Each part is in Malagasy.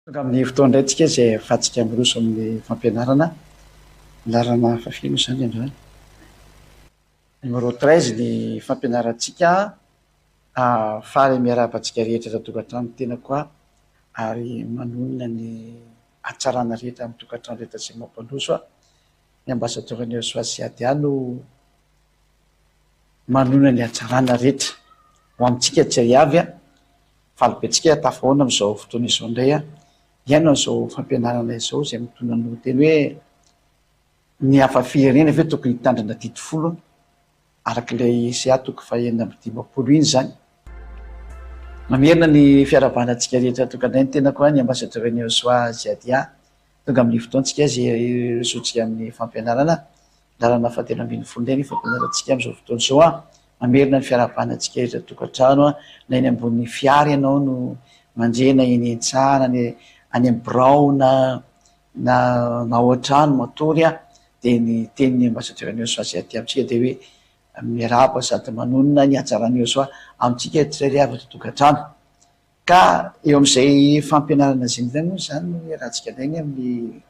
Tonga amin'ny fotoana indray tsika izay ahafahantsika miroso amin'ny fampianarana. Laharana fahafito moa izany androany? Numéro 13 ny fampianarantsika. Faly miarahaba antsika rehetra eto an-tokantrano ny tenako aho ary manonona ny hatsarana rehetra amin'ny tokantrano rehetra izay mampandroso aho. Ny ambasadaoran'i Yahoshuah sy Adia no manonona ny hatsarana rehetra ho amintsika tsirairay avy. Faly be tsika tafahaona amin'izao fotoana izao indray an! Hihaino an'izao fampianarana izao izay mitondra ny lohateny hoe Ny hafa firenena ve tokony hitandrina didy folo araka ilay CA toko faha-56 iny izany. Mamerina ny fiarahabana antsika rehetra tonga indray ny tenako an, ny Ambassadeur Neosoa Ziadia. Tonga amin'ny fotoantsika izay hirosoantsika amin'ny fampianarana. Lalana fahatelo ambin'ny folo indray ny fampianarantsika amin'izao fotoana izao an. Mamerina ny fiarahabana antsika rehetra tokantrano an, na eny ambony fiara ianao no mandeha na eny an-tsaha na any any amin'ny birao na na na ao an-trano matory an, dia ny tenin'ny ambassadeur Neosoa izay aty amintsika dia hoe miarahaba sady manonona ny hatsaran'i Neosoa amintsika tsirairay avy ato an-tokantrano. Ka eo amin'izay fampianarana izay indray moa izany no iarahantsika indray ny amin'ny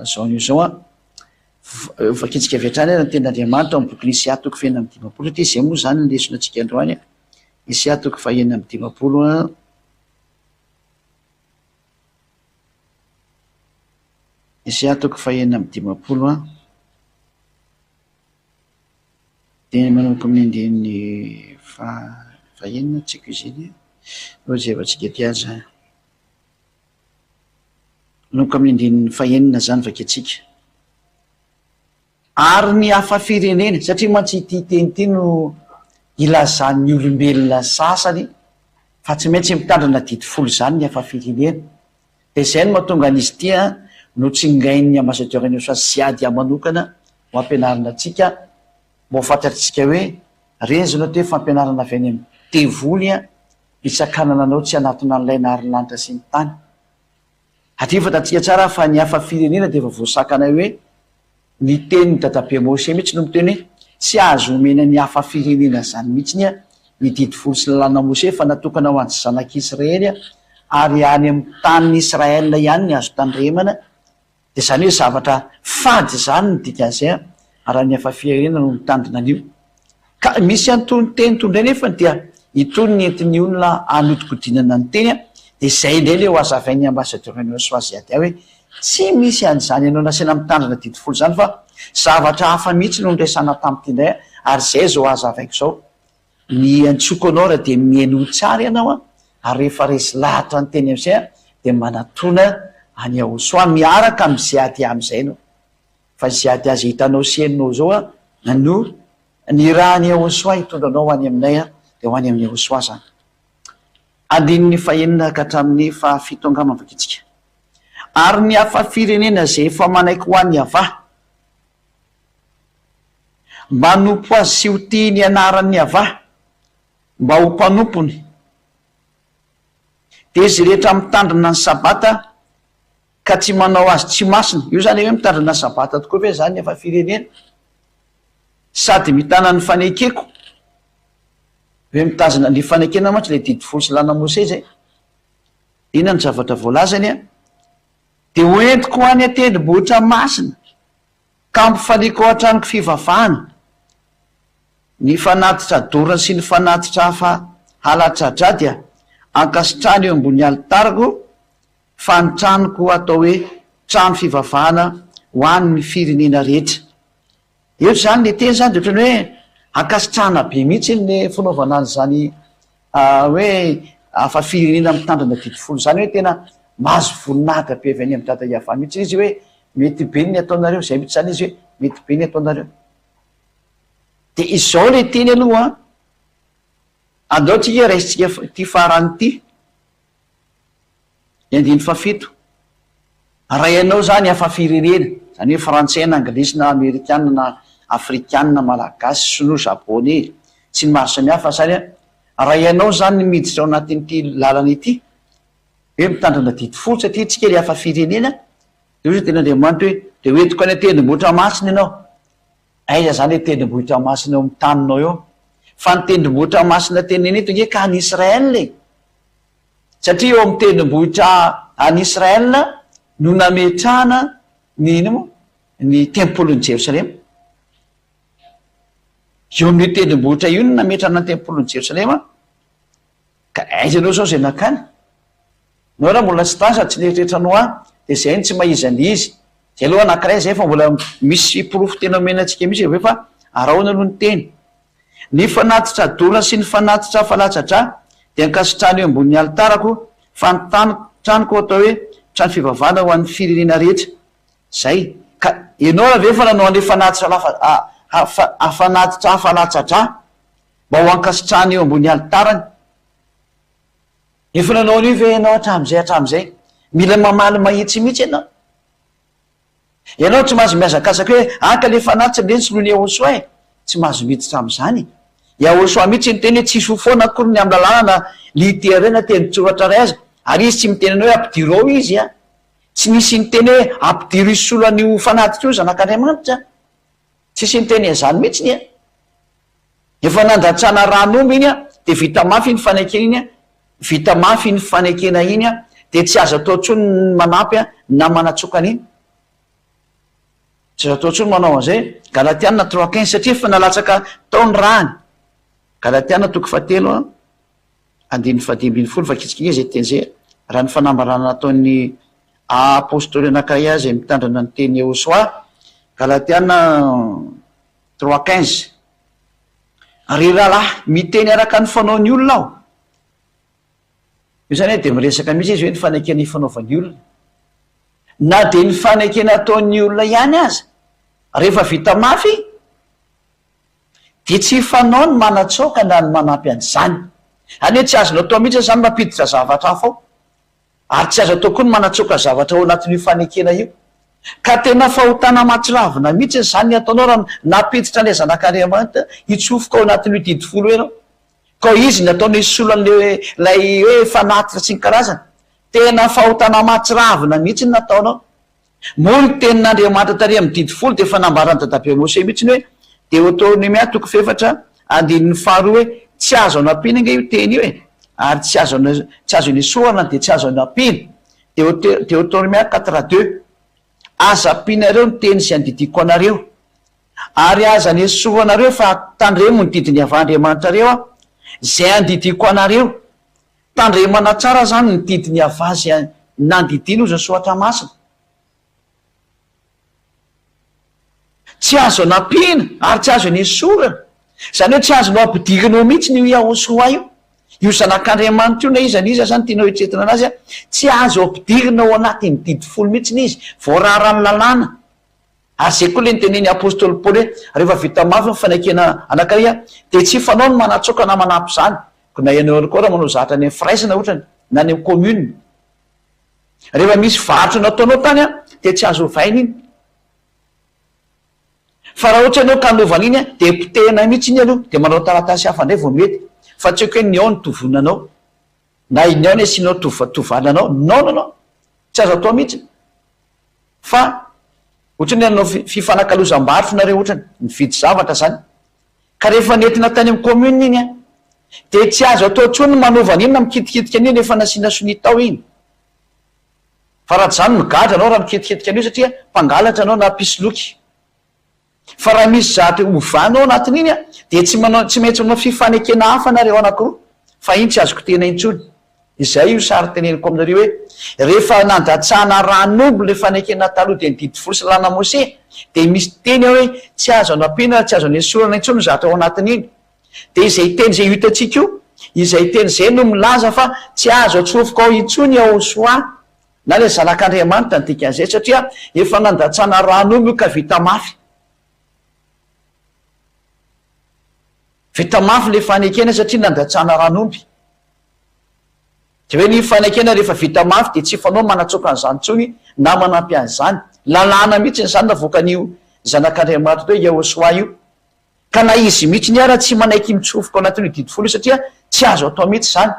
izao anio izao an. Vakintsika avy hatrany ary ny tenin'Andriamanitra ao amin'ny bokin'i Isaia toko fahenina amby dimampolo satria izay moa izany ny lesona antsika androany an. Isaia toko fahenina amby dimampolo an. Isaia toko fahenina amby dimampolo an. Dia manomboka amin'ny andininy fahenina, tsy haiko izy iny, aleo jerevantsika aty aza. Manomboka amin'ny andininy fahenina izany vakintsika. Ary ny hafa firenena, satria mantsy ity teny ity no ilazan'ny olombelona sasany fa tsy maintsy mitandrina didy folo izany ny hafa firenena. Dia izay no mahatonga an'izy ity notsingain'ny ambassadeur an'i Osa Ziadia manokana ho ampianarina antsika mba ho fantatritsika hoe ireny izao no atao hoe fampianarana avy any amin'ny devoly hisakanana anao tsy hanatona an'ilay nahary ny lanitra sy ny tany. Hatria fantatsika tsara fa ny hafa firenena dia efa voasakana hoe ny tenin'i dadabe Mose mihitsy no miteny hoe tsy azo omena ny hafa firenena izany mihitsy ny didy folo sy lalàna Mose fa natokana ho an'ny zanak'Israely ary any amin'ny tanin'i Israel ihany ny azo tandremana dia izany hoe zavatra fady izany ny dikan'izay an, raha ny hafa firenena no mitandrina an'io. Ka misy antonin-teny toy indray nefa dia itony ny entin'ny olona hanodikodinana ny teny an, dia izay indray ilay ho hazavain'ny ambassadeur an'i Swaziadia hoe tsy misy an'izany ianao nasaina mitandrina didy folo izany fa zavatra hafa mihitsy no niresahana tamin'ity indray an, ary izay izao hazavaiko izao. Ny antsoiko anao raha dia mihainoa tsara ianao an, ary rehefa resy lahatra ny teny amin'izay an, dia manatona an'i Yahosoa miaraka amin'i Ziadia amin'izay ianao. Fa Ziadia izay hitanao sy henonao izao an, no nirahan'i Yahosoa hitondra anao ho any aminay an, dia ho any amin'i Yahosoa izany. Andininy fahenina ka hatramin'ny fahafito angamba vakintsika. Ary ny hafa firenena izay efa manaiky ho an'i Yavah, Manompo azy sy ho tia ny anaran'i Yavah mba ho mpanompony. Dia izy rehetra mitandrina ny Sabata ka tsy manao azy tsy masina. Io izany hoe mitandrina ny Sabata tokoa ve izany efa firenena? Sady mitana ny fanekeko. Hoe mitazona ny fanekena mantsy ilay didy folo sy lalàna Mosesy e. Inona ny zavatra voalazany a? Dia hoentiko ho any an-tendrombohitra masina. Ka ampifaliako ao an-tranoko fivavahana, ny fanatitra dorana sy ny fanatitra hafa halatsa-drà dia ankasitrahana eo ambony alitarako, fa ny tranoko hatao hoe trano fivavahana ho an'ny firenena rehetra. Eto izany ilay teny izany dia ohatran'ny hoe ankasitrahana be mihitsy ny fanaovana an'izany hoe hafa firenena mitandrina didy folo izany hoe tena mahazo voninahitra be avy any amin'i Dada Yavah mihitsy izy hoe mety be ny ataonareo, izay mihitsy izany izy hoe mety be ny ataonareo. Dia izao ilay teny aloha an, andao tsika raisintsika ity farany ity. Ny andininy fahafito, Raha ianao izany hafa firenena, izany hoe frantsay na anglisy na amerikana na afrikana na malagasy, sinoa, japoney, sy ny maro samihafa izany an, raha ianao izany no miditra ao anatin'ity lalana ity, hoe mitandrina didy folo satria isika ilay hafa firenena, dia hoy ny tenin'Andriamanitra hoe, dia ho entiko any an-tendrombohitra masina ianao. Aiza izany ilay tendrombohitra masina eo amin'ny taninao eo? Fa ny tendrombohitra masina tenenina eto ange ka any Israël e! Satria eo amin'ny tendrombohitra any Israel no nametrahana ny inona moa? Ny tempolin'i Jerosalema. Eo amin'io tendrombohitra io no nametrahana ny tempolin'i Jerosalema. Ka aiza ianao izao izay nankany? Nao raha mbola tsy tany sady tsy nieritreritra anao ahy dia izay no tsy maha izy an'izy. Izay aloha anankiray izay fa mbola misy porofo tena omena antsika mihitsy avy eo fa arahona aloha ny teny. Ny fanatitra dorana sy ny fanatitra falatsa-drà dia ankasitrahana eo ambonin'ny alitarako fa ny tranoko atao hoe trano fivavahana ho an'ny firenena rehetra. Izay. Ka ianao raha ve efa nanao an'ilay fanatitra lafa fanatitra hafa latsa-drà mba ho ankasitrahana eo ambony alitarany? Efa nanao an'io ve ianao hatramin'izay hatramin'izay? Mila mamaly mahitsy mihitsy ianao. Ianao tsy mahazo mihazakazaka hoe aka le fanatitra nge ny soloin'i Yahoshuah e! Tsy mahazo miditra amin'izany e! Yahoshuah mihitsy niteny hoe tsisy ho foana akory ny amin'ny lalàna na litera na tenin-tsoratra iray aza, ary izy tsy miteny anao hoe ampidiro ao izy a! Tsy nisy niteny hoe ampidiro hisolo an'io fanatitra io ny zanak'Andriamanitra. Tsisy niteny an'izany mihitsy e! Efa nandatsana ran'omby iny an, dia vita mafy iny fanekena iny an, vita mafy iny fanekena iny an, dia tsy azo atao intsony ny manampy an, na manatsoka an'iny. Tsy azo atao intsony manao an'izay. Galatiana trois quinze, satria efa nalatsaka tao ny rany. Galatiana toko fahatelo an, andininy fahadimy ambinifolo, vakitsika ange izay teny izay, raha ny fanambarana nataon'ny Apostoly anankiray azy mitandrina ny teny Yehosua, Galatiana Trois quinze. Ry rahalahy, miteny araka ny fanaon'ny olona aho. Io izany dia miresaka mihitsy izy hoe ny fanekena ifanaovan'ny olona. Na dia ny fanekena ataon'ny olona ihany aza, rehefa vita mafy, dia tsy fanao ny manatsoaka na ny manampy an'izany. Izany hoe tsy azonao atao mihitsy izany mampiditra zavatra hafa ao. Ary tsy azo atao koa ny manatsoaka zavatra ao anatin'io fanekena io. Ka tena fahotana mahatsiravina mihitsy izany ny ataonao raha nampiditra an'ilay Zanak'Andriamanitra hitsofoka ao anatin'io didy folo io ianao. Ka izy nataony hisolo an'ilay ilay hoe fanatitra sy ny karazany. Tena fahotana mahatsiravina mihitsy ny nataonao. Moa ny tenin'Andriamanitra tary amin'ny didy folo dia efa nambaran'i dadabe Mose mihitsy ny hoe Deoteronomia toko fahefatra andininy faharoa hoe tsy azo anampiana ange io teny io e! ary tsy azo tsy azo anesorana dia tsy azo anampiana. Deoteronomia quatre deux Aza ampianareo ny teny izay andidiako anareo, ary aza anesoranareo fa tandremo ny didin'i Yavah Andriamanitrareo aho, izay andidiako anareo. Tandremana tsara izany ny didin'i Yavah izay nandidiany hozy ny Soratra Masina. Tsy azo anampiana ary tsy azo anesorana. Izany hoe tsy azonao ampidirina ao mihitsy io Yahoshuah io. Io zanak'Andriamanitra io na iza na iza izany tianao eritreretina anazy, tsy azo ampidirina ao anatin'ny didy folo mihitsy izy. Voararan'ny lalàna. Ary izay koa ilay notenenin'ny apostoly Paoly hoe rehefa vita mafy ny fanekena anankiray dia tsy fanao ny manatsoaka na manampy izany. Koa na ianao ihany koa raha manao zavatra any amin'ny firaisana ohatrany na any amin'ny commune. Rehefa misy varotra nataonao tany an, dia tsy azo ovaina iny. Fa raha ohatra ianao ka hanova an'iny an, dia potehina mihitsy iny aloha, dia manao taratasy hafa indray vao mety. Fa tsy haiko hoe ny ao no tovonanao, na ny ao no asianao tova- tovananao. Non, non, non. Tsy azo atao mihitsy. Fa ohatran'ny hoe hanao fifanakalozam-barotra nareo ohatrany, mividy zavatra izany. Ka rehefa nentina tany amin'ny commune iny an, dia tsy azo atao intsony ny manova an'iny na mikitikitika an'iny rehefa nasiana sonia tao iny. Fa raha tsy izany migadra anao raha mikitikitika an'io satria mpangalatra anao na mpisoloky. Fa raha misy zavatra ovana ao anatin'iny an, dia tsy manao tsy maintsy manao fifanekena hafa nareo anankiroa fa iny tsy azo kitihina intsony. Izay io sary teneniko aminareo hoe rehefa nandatsahana ran'omby ilay fanekena taloha dia ny didy folo sy lalàna Mose dia misy teny ao hoe tsy azo anampiana ary tsy azo anesorana intsony ny zavatra ao anatin'iny. Dia izay teny izay hitantsika io, izay teny izay no milaza fa tsy azo atsofoka ao intsony Yahoshua na ilay zanak'Andriamanitra ny dikan'izay satria efa nandatsahana ran'omby io ka vita mafy. Vita mafy ilay fanekena satria nandatsahana ran'omby. Dia hoe ny fanekena rehefa vita mafy dia tsy fanao manatsoaka an'izany intsony na manampy an'izany. Lalàna mihitsy izany navoakan'io zanak'Andriamanitra hoe Yahoshuah io. Ka na izy mihitsy ara tsy manaiky mitsofoka ao anatin'io didy folo io satria tsy azo atao mihitsy izany.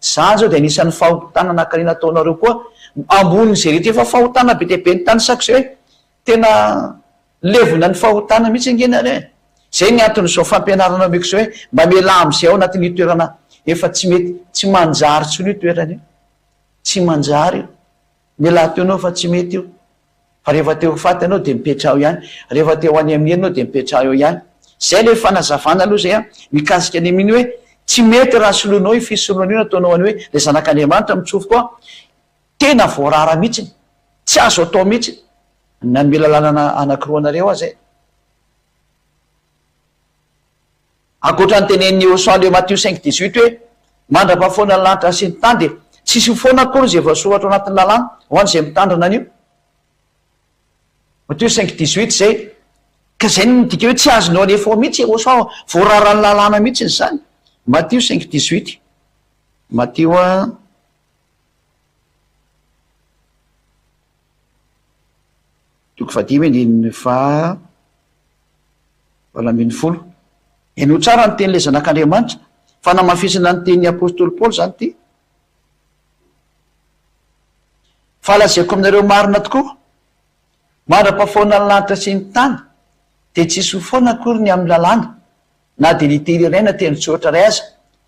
Izany izao dia anisan'ny fahotana nankarena ataonareo koa ambonin'izay rehetra efa fahotana be dia be nitanisako izay hoe Tena levona ny fahotana mihitsy ange nareo e! Zay ny anton'izao fampianarana omeko izao hoe mba mialà amizay ao anatin'io toerana efa tsy mety, tsy manjary intsony io toerana io. Tsy manjary io. Mialà teo ianao fa tsy mety io. Fa rehefa te ho faty ianao dia mipetraha eo ihany. Rehefa te ho any amin'ny helo ianao dia mipetraha eo ihany. Izay ilay fanazavana aloha izay an, mikasika ny amin'iny hoe tsy mety raha soloinao io fisoloana io nataonao an'io hoe ilay zanak'Andriamanitra mitsofoka ao an, tena voarara mihitsiny, tsy azo atao mihitsy. Nanome lalàna anankiroa anareo aho izay. Ankoatra ny tenenin'i Yehosua le Matio cinq dix-huit hoe, Mandra-pahafoana ny lanitra sy ny tany dia tsisy ho foana akory izay voasoratra ao anatin'ny lalàna ho an'izay mitandrina an'io. Matio cinq dix-huit izay. Ka izay no midika hoe tsy azonao alefa ao mihitsy Yehosua, voararan'ny lalàna mihitsy izany. Matio cinq dix-huit. Matio a. Toko fahadimy andininy faha 18. Henoy tsara ny tenin'ilay Zanak'Andriamanitra. Fanamafisana ny tenin'ny apostoly Paoly izany ity. Fa lazaiko aminareo marina tokoa, mandra-pahafoana ny lanitra sy ny tany, dia tsy hisy ho foana akory ny amin'ny lalàna, na dia litera iray na teny tsotra iray aza,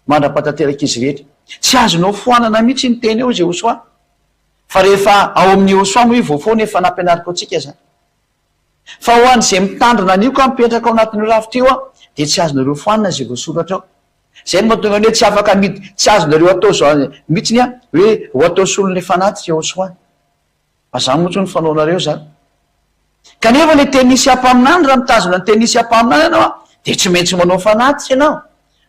mandra-pahatanterak'izy rehetra. Tsy azonao foanana mihitsy ny teny eo, Jehosoa. Fa rehefa ao amin'i Yehosua moa io vao foana efa nampianariko antsika izany. Fa ho an'izay mitandrina an'io ka mipetraka ao anatin'io rafitra io dia tsy azonareo foanina izay voasoratra ao. Izay no mahatonga ny hoe tsy afaka mid, tsy azonareo atao izao mihitsiny hoe ho atao solon'ilay fanatitra Yehosua. Fa izany moa tsy ny fanaonareo izany. Kanefa ilay tenin'i Isia mpaminany, raha mitazona ny tenin'i Isia mpaminany ianao dia tsy maintsy manao fanatitra ianao.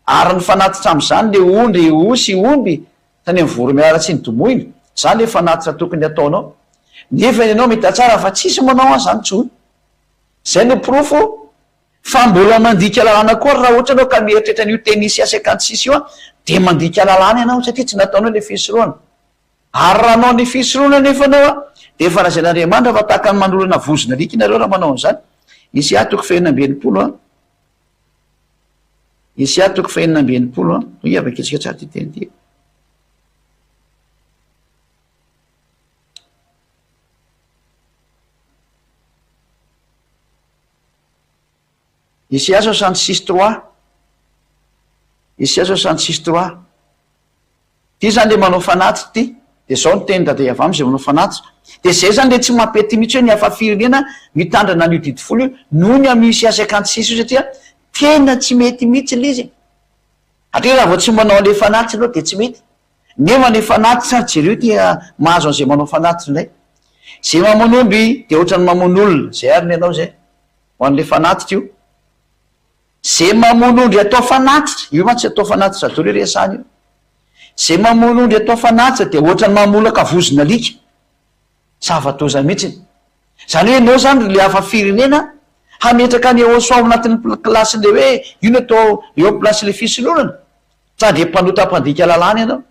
Ary ny fanatitra amin'izany ilay ondry, osy, omby, Tany amin'ny voromiala tsy nodomoina, zany le fanatitra tokony ataonao. Nefa ianao mita tsara fa tsisy manao an zany tsony. Zay no porofo fa mbola mandika lalàna koa ary raha ohatra ianao ka mieritreritra an'io teny Isia 56 io an dia mandika lalàna ianao satria tsy nataonao le fisorohana. Ary raha hanao ny fisorohana anefa ianao an dia efa lazain'Andriamanitra fa tahaka ny manoloana vozon'alika ianareo raha manao an'izany. Isia toko fahenina amby 60 an. Isaia toko fahenina amby 60 an, hoy avakitsika tsara ity teny ity. Isaia 66 trois. Isaia 66 trois. Ty zany le manao fanatitra ty, de zao ny tenin'i Dada Yavah amzay manao fanatitra, de zay zany le tsy mampety mihitsy hoe ny hafa firenena mitandrina an'io didy folo io noho ny amin'io Isaia 56 io satria tena tsy mety mihitsy le izy e! Satria raha vao tsy manao an'le fanatitra ianao de tsy mety, nefa le fanatitra ary jereo ty mahazo an'izay manao fanatitra indray, zay mamono omby de ohatran'ny mamono olona, zay ary ny anao zay ho an'le fanatitra io. Ze mamono ondry atao fanatitra, io mantsy atao fanatitra daholo io resahana io. Ze mamono ondry atao fanatitra dia ohatran'ny mamolaka vozon'alika. Zava-doza mihitsiny. Zany hoe enao zany ry le hafa firenena hametraka an'i Ehosoa ao anatin'ny kilasin'le hoe io no atao eo amin'ny plasin'le fisolonana. Tandre mpanota mpandika lalàna ianao.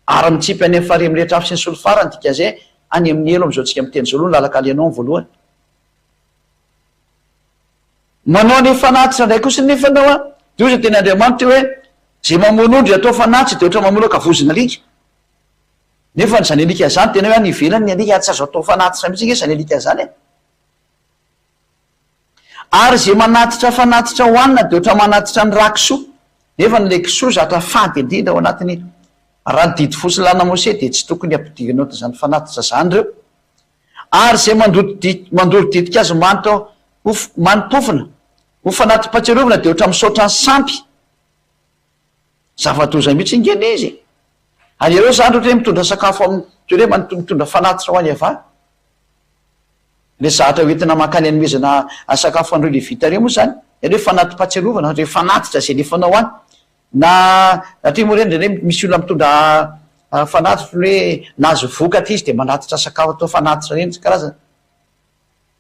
Ary mitsipy any amin'ny farihy mirehitra afo sy ny solifara ny dikan'izay any amin'ny helo amin'izao tsika miteny izao aloha ny lalan-kalehanao amin'ny voalohany. Manao ny fanatitra indray kosa nefa ianao an, dia hoy izay teny Andriamanitra hoe, izay mamono ondry atao fanatitra dia ohatra mamolaka vozon'alika. Nefa izany alika izany tena hoe any ivelany ny alika ary tsy azo atao fanatitra mihitsy ange izany alika izany e. Ary izay manatitra fanatitra hohanina dia ohatra manatitra ny rà kisoa, nefa ny ilay kisoa zatra fady indrindra ao anatin'ny raha ny didy fo sy lalàna Mosesy dia tsy tokony hampidirina ao izany fanatitra izany ireo. Ary izay mandoto di-, mandoro ditin-kazo manitra ho f-, mani-pofona, ho fanati-pahatsiarovana dia ohatran'ny misaotra ny sampy. Zava-doza mihitsy ange ilay izy e! Ary ianareo izany ohatra hoe mitondra sakafo amin'ny, toy ny hoe man-, mitondra fanatitra ho an'i Yavah. Ilay zahatra hoentina mankany hanomezana sakafo an'ireo Levita ireo moa izany, ilay hoe fanati-pahatsiarovana, ireo fanatitra izay alefanao any. Na satria moa ireny indraindray misy olona mitondra fanatitra ny hoe nahazo vokatra izy dia manatitra sakafo atao fanatitra ireny tsy karazany.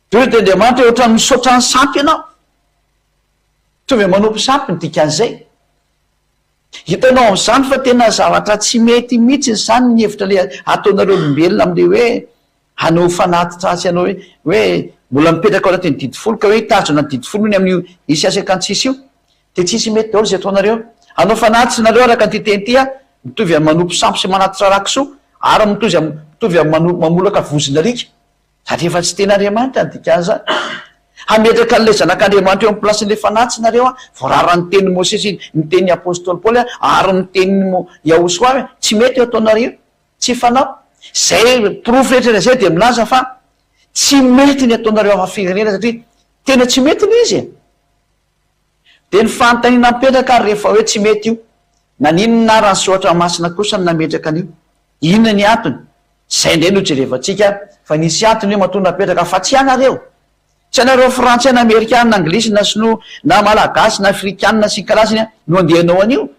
Dia hoy ny Andriamanitra hoe ohatran'ny misaotra ny sampy ianao. Mitovy amin'ny manompo sampy ny dikan'izay. Hitanao amin'izany fa tena zavatra tsy mety mihitsy izany ny hevitra ilay ataonareo olombelona amin'ilay hoe hanao fanatitra sy hanao hoe hoe mbola mipetraka ao anatin'ny didy folo ka hoe hitazona ny didy folo hono amin'io isy asekantsisy io. Dia tsisy mety daholo izay ataonareo. Hanao fanatitra nareo araka an'ity teny ity aho, mitovy amin'ny manompo sampy sy manatitra ra-kisoa, ary mitovy amin'ny mitovy amin'ny mano mamolaka vozon'alika. Sady efa tsy tena Andriamanitra ny dikan'izany. Hametraka an'ilay Zanak'Andriamanitra eo amin'ny plasin'ilay fanatitra nareo an, voararan'ny tenin'i Mosesy iny, ny tenin'ny Apostoly Paoly an, ary ny tenin'i Mo Yahosoa hoe tsy mety io ataonareo io. Tsy fanao. Izay porofo rehetra izay dia milaza fa tsy mety ny ataonareo hafa firenena satria tena tsy mety ilay izy e! Dia ny fanontaniana mipetraka ary rehefa hoe tsy mety io, naninona ary ny soratra masina kosa no nametraka an'io? Inona ny antony? Izay indray no jerevantsika fa nisy antony io matoa napetraka fa tsy ianareo. Tsy ianareo frantsay na amerikana na anglisy na sinoa na malagasy na afrikanina sy ny karazany no andeha hanao an'io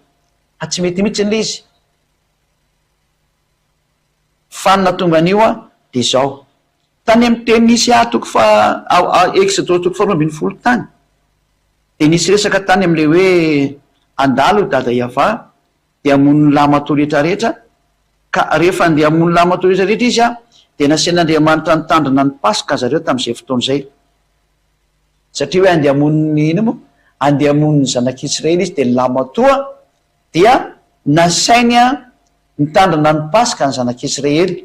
fa tsy mety mihitsy ilay izy. Fa ny nahatonga an'io dia izao, tany amin'ny teny nisy ahy toko faha, Eksodosy toko faharoa ambinifolo tany, dia nisy resaka tany amin'ilay hoe handalo i Dada Yavah dia hamono ny lahimatoa rehetrarehetra, ka rehefa handeha hamono ny lahimatoa rehetrarehetra izy dia nasain'Andriamanitra nitandrina ny Paska zareo tamin'izay fotoana izay. Satria hoe handeha hamono ny inona moa? Handeha hamono ny zanak'Israely izy dia ny lahimatoa dia nasainy nitandrina ny Paska ny zanak'Israely.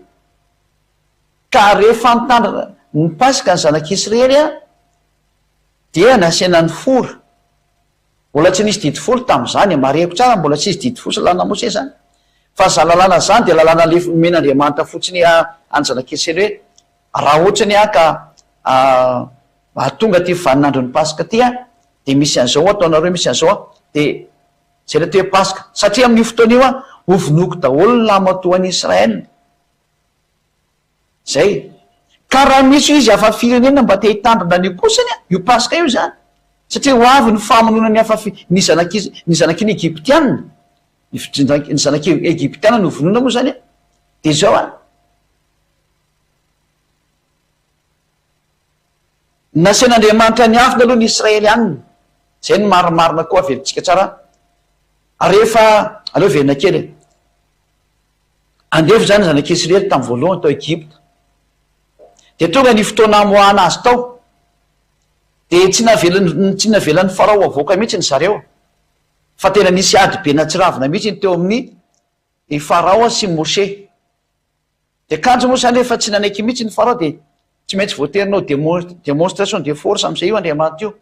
Ka rehefa nitandrina ny Paska ny zanak'Israely dia nasaina nifora. Mbola tsy nisy didy folo tamin'izany e, marihiko tsara mbola tsisy didy folo sy lalàna Mosesy izany. Fa izany lalàna izany dia lalàna le nomen'Andriamanitra fotsiny an'ny zanak'Israely hoe raha ohatra ny ahy ka tonga ity vaninandron'ny Paska ity dia misy an'izao ataonareo, misy an'izao dia izay ilay atao hoe Paska. Satria amin'io fotoana io hovonoiko daholo ny lahimatoan'i Israel. Zay. Ka raha misy izy hafa firenena mba te hitandrina an'io kosany an, io Paska io izany. Satria ho avy ny famonoana ny hafa fi, ny zanak'i, ny zanaky ny Egyptiana. Ny fi, ny zanak'i Egyptiana no vonoina moa izany an. Dia izao an. Nasain'Andriamanitra niafina aloha ny Israelianina. Izay no marimarina koa averintsika tsara. Rehefa, aleo averina kely e. Andevo izany ny zanak'i Isiraely tamin'ny voalohany tao Egypta. Dia tonga ny fotoana hamoahana azy tao. Dia tsy navelan'ny tsy navelan'ny Farao havoaka mihitsy ny zareo. Fa tena nisy ady be natsiravina mihitsy ny teo amin'ny i Farao sy Moshe. Dia kanjo moa izany rehefa tsy nanaiky mihitsy ny Farao dia tsy maintsy voatery nanao démonstration de force amin'izay io Andriamanitra io.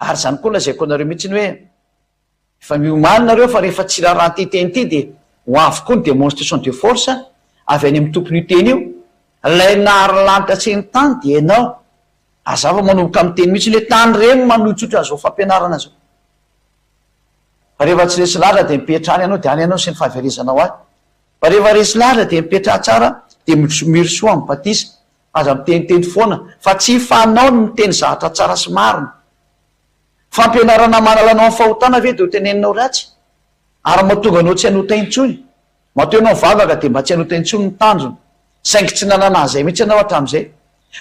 Ary izany koa lazaiko anareo mihitsy ny hoe Efa miomàna nareo fa rehefa tsy raràn'ity teny ity dia ho avy koa ny démonstration de force avy any amin'ny tompon'io teny io. Ilay nahary lanitra sy ny tany dia ianao. Hazava manomboka miteny mihitsy hoe tandremo manohitsotra an'izao fampianarana izao. Fa rehefa tsy resy lahatra dia mipetraha any ianao dia any ianao sy ny fahaverezanao ahy. Fa rehefa resy lahatra dia mipetraha tsara dia mirosoa amin'ny batisa. Aza miteniteny foana fa tsy fanao ny miteny zavatra tsara sy marina. Fampianarana manala anao amin'ny fahotana ve dia ho teneninao ratsy? Ary mahatonga anao tsy hanota intsony? Matoa ianao mivavaka dia mba tsy hanota intsony ny tanjona. Saingy tsy nanana an'izay mihitsy ianao hatramin'izay.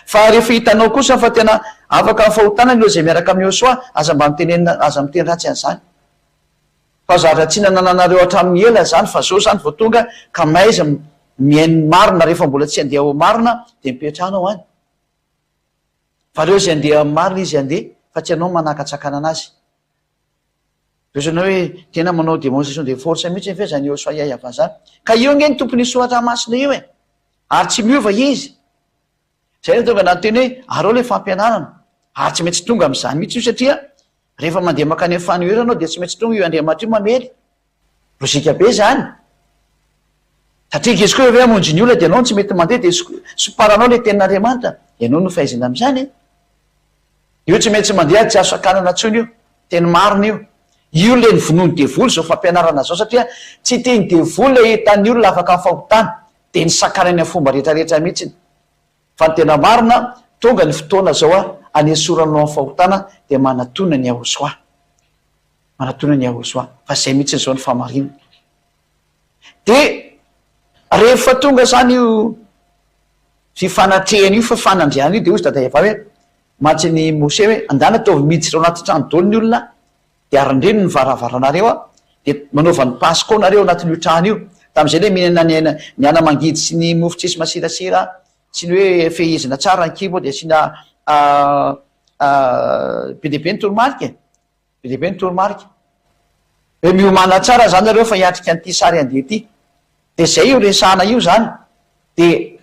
Fa rehefa hitanao kosa fa tena afaka amin'ny fahotana ny olona izay miaraka amin'i Yehosua, aza mba mitenenina, aza miteny ratsy an'izany. Fa zavatra tsy nanananareo hatramin'ny ela izany fa zao izany vao tonga ka mahaiza mihaino ny marina rehefa mbola tsy handeha ao marina dia mipetraha anao any. Fa reo izay andeha amin'ny marina izy andeha fa tsy ianao manakatsakana anazy. Dia ohatran'ny hoe tena manao démonstration de force mihitsy ve zany Yosua Yahya zany. Ka io ange ny tompon'io soratra masina io e. Ary tsy miova izy. Zay no tonga nanonteny hoe arao ilay fampianarana. Ary tsy maintsy tonga amin'izany mihitsy io satria rehefa mandeha mankany amin'ny fanoherana anao dia tsy maintsy tonga io Andriamanitra io mamely. Lojika be izany. Satria ankizy koa ve hamonjy ny olona dia ianao no tsy mety mandeha dia somparanao ilay tenin'Andriamanitra. Ianao no fahaizana amin'izany e. Io tsy maintsy mandeha tsy azo sakanana intsony io. Teny marina io. Io ilay novonoin'ny devoly izao fampianarana izao satria tsy tian'ny devoly ilay ahitan'ny olona afaka amin'ny fahotana. Dia nisakanany amin'ny fomba rehetrarehetra mihitsy. Fa ny tena marina, tonga ny fotoana izao hanesorana anao amin'ny fahotana dia manatona ny Yahosoa. Manatona ny Yahosoa. Fa izay mihitsy izao ny fahamarinana. Dia rehefa tonga izany io fifanatrehana io, fifanandrianana io, dia hoy Dada Eva hoe, mantsy an'i Moshe hoe, andana ataovy miditra ao anaty trano daholo ny olona, dia arindrino ny varavaranareo, dia manaova ny Paska ao nareo ao anatin'io trano io. Tamin'izay ilay mihinana ny aina, ny ana-mangidy sy ny mofo tsisy masirasira, sy ny hoe fehezina tsara ny kibo, dia asiana be dia be ny toromarika e. Be dia be ny toromarika. Hoe miomàna tsara izany nareo fa hiatrika an'ity sary handeha ity. Dia izay io resahana io izany. Dia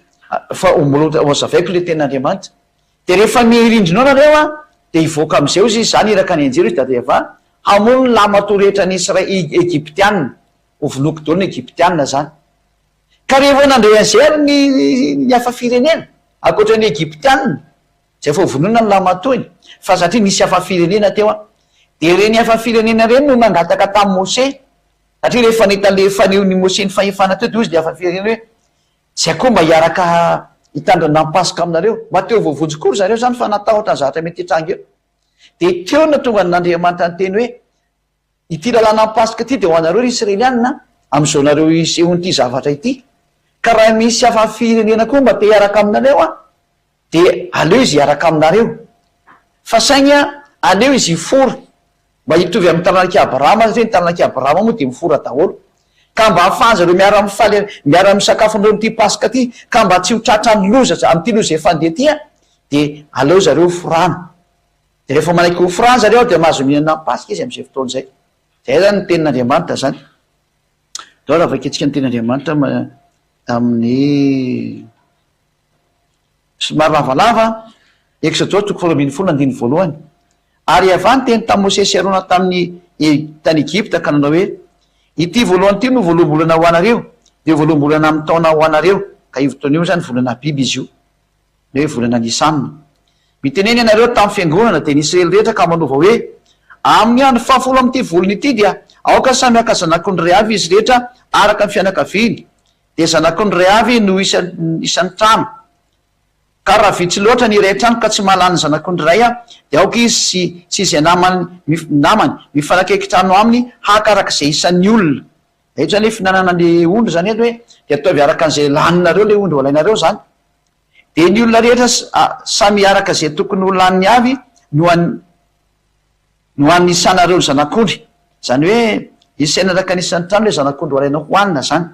fa mbola ho hazavaiko ilay tenin'Andriamanitra. Dia rehefa mirindrina ao nareo an, dia hivoaka amin'izay hozy izy, izany iraka ny anjely hozy Dada Eva, hamono ny lahimatoa rehetra an'i Isra-, Egyptiana. Ho vonoiko daholo ny Egyptiana izany. Ka rehefa nandre an'izay ary ny ny hafa firenena, ankoatra ny Egyptiana, izay efa hovonona ny lahimatoany, fa satria nisy hafa firenena teo an, dia ireny hafa firenena ireny no nangataka tamin'i Mosè, satria rehefa nahita an'ilay fanehoan'i Mosè ny fahefana teo, dia hoy izy ilay hafa firenena hoe, Izay koa mba hiaraka hitandrina ny Paska aminareo. Mba te ho voavonjy koa ry zareo izany fa natahotra ny zavatra mety hitranga eo. Dia teo no nahatonga an'Andriamanitra niteny hoe, Ity lalàna ny Paska ity dia ho anareo ry Israelianina, amin'izao nareo isehoan'ity zavatra ity. Ka raha misy hafa firenena koa mba te hiaraka aminareo an, dia aleo izy hiaraka aminareo. Fa saingy aleo izy hifora mba hitovy amin'ny taranak'i Abrahama, satria ny taranak'i Abrahama moa dia mifora daholo. Ka mba hahafahan'zareo miara-mifaly, miara-misakafo aminareo amin'ity Paska ity, ka mba tsy ho tratran'ny loza, amin'ity loza efa handeha ity an, dia aleo zareo hoforana. Dia rehefa manaiky hoforana zareo dia mahazo mihinana ny Paska izy amin'izay fotoana izay. Izay izany ny tenin'Andriamanitra izany. Ndao raha vakintsika ny tenin'Andriamanitra amin'ny. Somary lavalava, Eksodosy toko faharoa ambin'ny folo andininy voalohany. Ary Iavah niteny tamin'i Mosesy sy Arona tamin'ny tany Egypta ka nanao hoe, Ity voalohany ity no voaloham-bolana ho anareo, dia voaloham-bolana amin'ny taona ho anareo, ka io fotoana io izany volana Abiba izy io, na hoe volana Nisana. Mitenena ianareo tamin'ny fiangonana, dia ny Israely rehetra, ka manaova hoe, Amin'ny andro fahafolo amin'ity volana ity dia aoka samy haka zanak'ondry iray avy izy rehetra araka ny fianakaviany, Dia zanak'ondry iray avy no isan'ny trano. Ka raha vitsy loatra ny iray trano ka tsy mahalany ny zanak'ondry iray dia aoka izy sy sy izay namany namany mifanakaiky trano aminy haka araka izay isan'ny olona. Eto izany hoe fihinanana ny ondry izany eto hoe dia ataovy araka an'izay laninareo ilay ondry ho alainareo izany. Dia ny olona rehetra samy araka izay tokony ho laniny avy no No anisanareo ny zanak'ondry. Izany hoe isaina araka ny isan'ny trano ilay zanak'ondry ho alainao hohanina izany.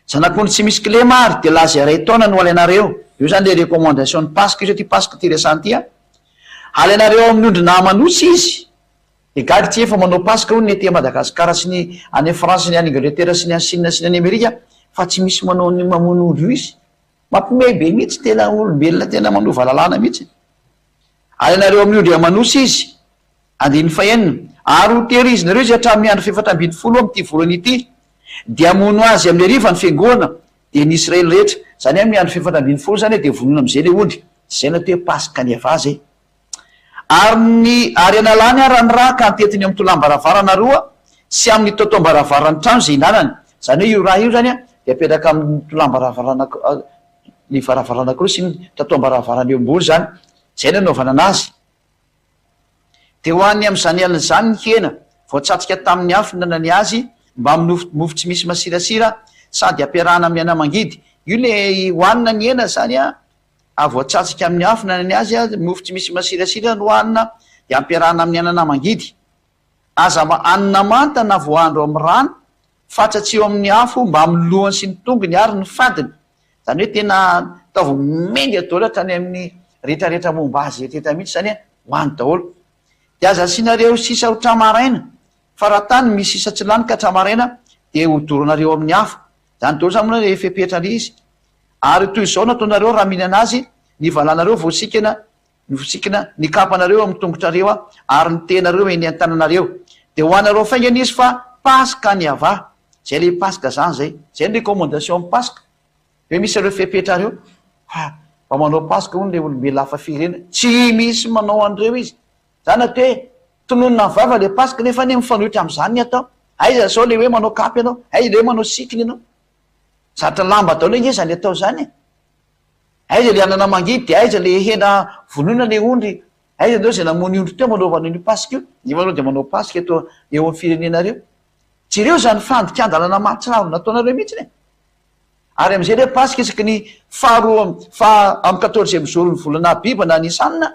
Zanak'ondry tsy misy kilema ary dia laza iray taona no alainareo. Io izany ilay recommandation ny Paska io satria Paska ity resahana ity an. Alainareo ao amin'ny ondry nahaman'osy izy. Dia gaga ity efa manao Paska hono ny aty Madagasikara sy ny any France sy ny any Angleterre sy ny any Chine sy ny any Amerika fa tsy misy manao an'io mamono ondry io izy. Mampiomehy be mihitsy, tena olombelona tena manova lalàna mihitsy. Alainareo amin'ny ondry aman'osy izy. Andininy fahenina, Ary ho tehirizinareo izy hatramin'ny andro fahefatra ambin'ny folo amin'ity volana ity, dia hamono azy amin'ny hariva ny fiangonana, dia ny Israely rehetra. Izany hoe amin'ny andro fahefatra ambin'ny folo izany dia vonoina amin'izay ilay ondry. Izay no atao hoe Paska ny Eva izay. Ary ny ary hanalany ara ny ra ka hantetiny eo amin'ny tolam-baravarana roa sy amin'ny taotaom-baravaran'ny trano izay hinanany. Izany hoe io ra io izany dia apetraka amin'ny tolam-baravarana ny varavarana anankiroa sy ny tataom-baravarana eo ambony izany. Izay no anaovana anazy. Dia ho an'ny amin'izany alina izany ny hena, voatsatsika tamin'ny afo ny azy, mbamin'ny nofo mofo tsy misy masirasira, sady ampiarahana amin'ny ana-mangidy. Io ilay hohanina ny hena izany an, voatsatsika amin'ny afo ny azy, mofo tsy misy masirasira no hohanina, dia ampiarahana amin'ny anana mangidy. Aza hanina manta na voahandro amin'ny rano, fa tsatsiho amin'ny afo mbamin'ny lohany sy ny tongony ary ny fadiny. Izany hoe tena ataovy menga daholo hatrany amin'ny rehetrarehetra momba azy rehetrarehetra mihitsy izany hohano daholo. Dia aza asianareo sisa ho tra-maraina, fa raha tany misy sisa tsy lany ka tra-maraina dia hodoranareo amin'ny afo. Izany daholo izany moa ilay fepetra ilay izy. Ary toy izao no ataonareo raha mihinana azy, ny valanareo voasikina Mivosikina ny kapanareo amin'ny tongotrareo aho, ary ny tehinareo eny an-tananareo. Dia ho anareo faingana izy fa Paska ny Yavah. Zay le Paska zany zay. Zay ny recommandation amin'ny Paska. Hoe misy ireo fepetra ireo. Ha, mba manao Paska hono le olombelona hafa firenena. Tsy misy manao an'ireo izy. Zany atao hoe tononina amin'ny vava le Paska nefa anie mifanohitra amin'izany ny atao. Aiza zao le hoe manao kapa ianao? Aiza le hoe manao sikina ianao? Zatra lamba daholo ange zany atao zany e. Aiza le anana mangidy de aiza le hena vonoina le ondry aiza nareo zay namono ondry teo manaovana an'io paska io nefa nareo de manao paska eto eo amin'ny firenenareo jereo zany fandikan-dalana mahatsiravina ataonareo mihitsiny e ary am'izay le paska isaky ny faharoa faha amin'ny quatorzième jour ny volana abiba na nisana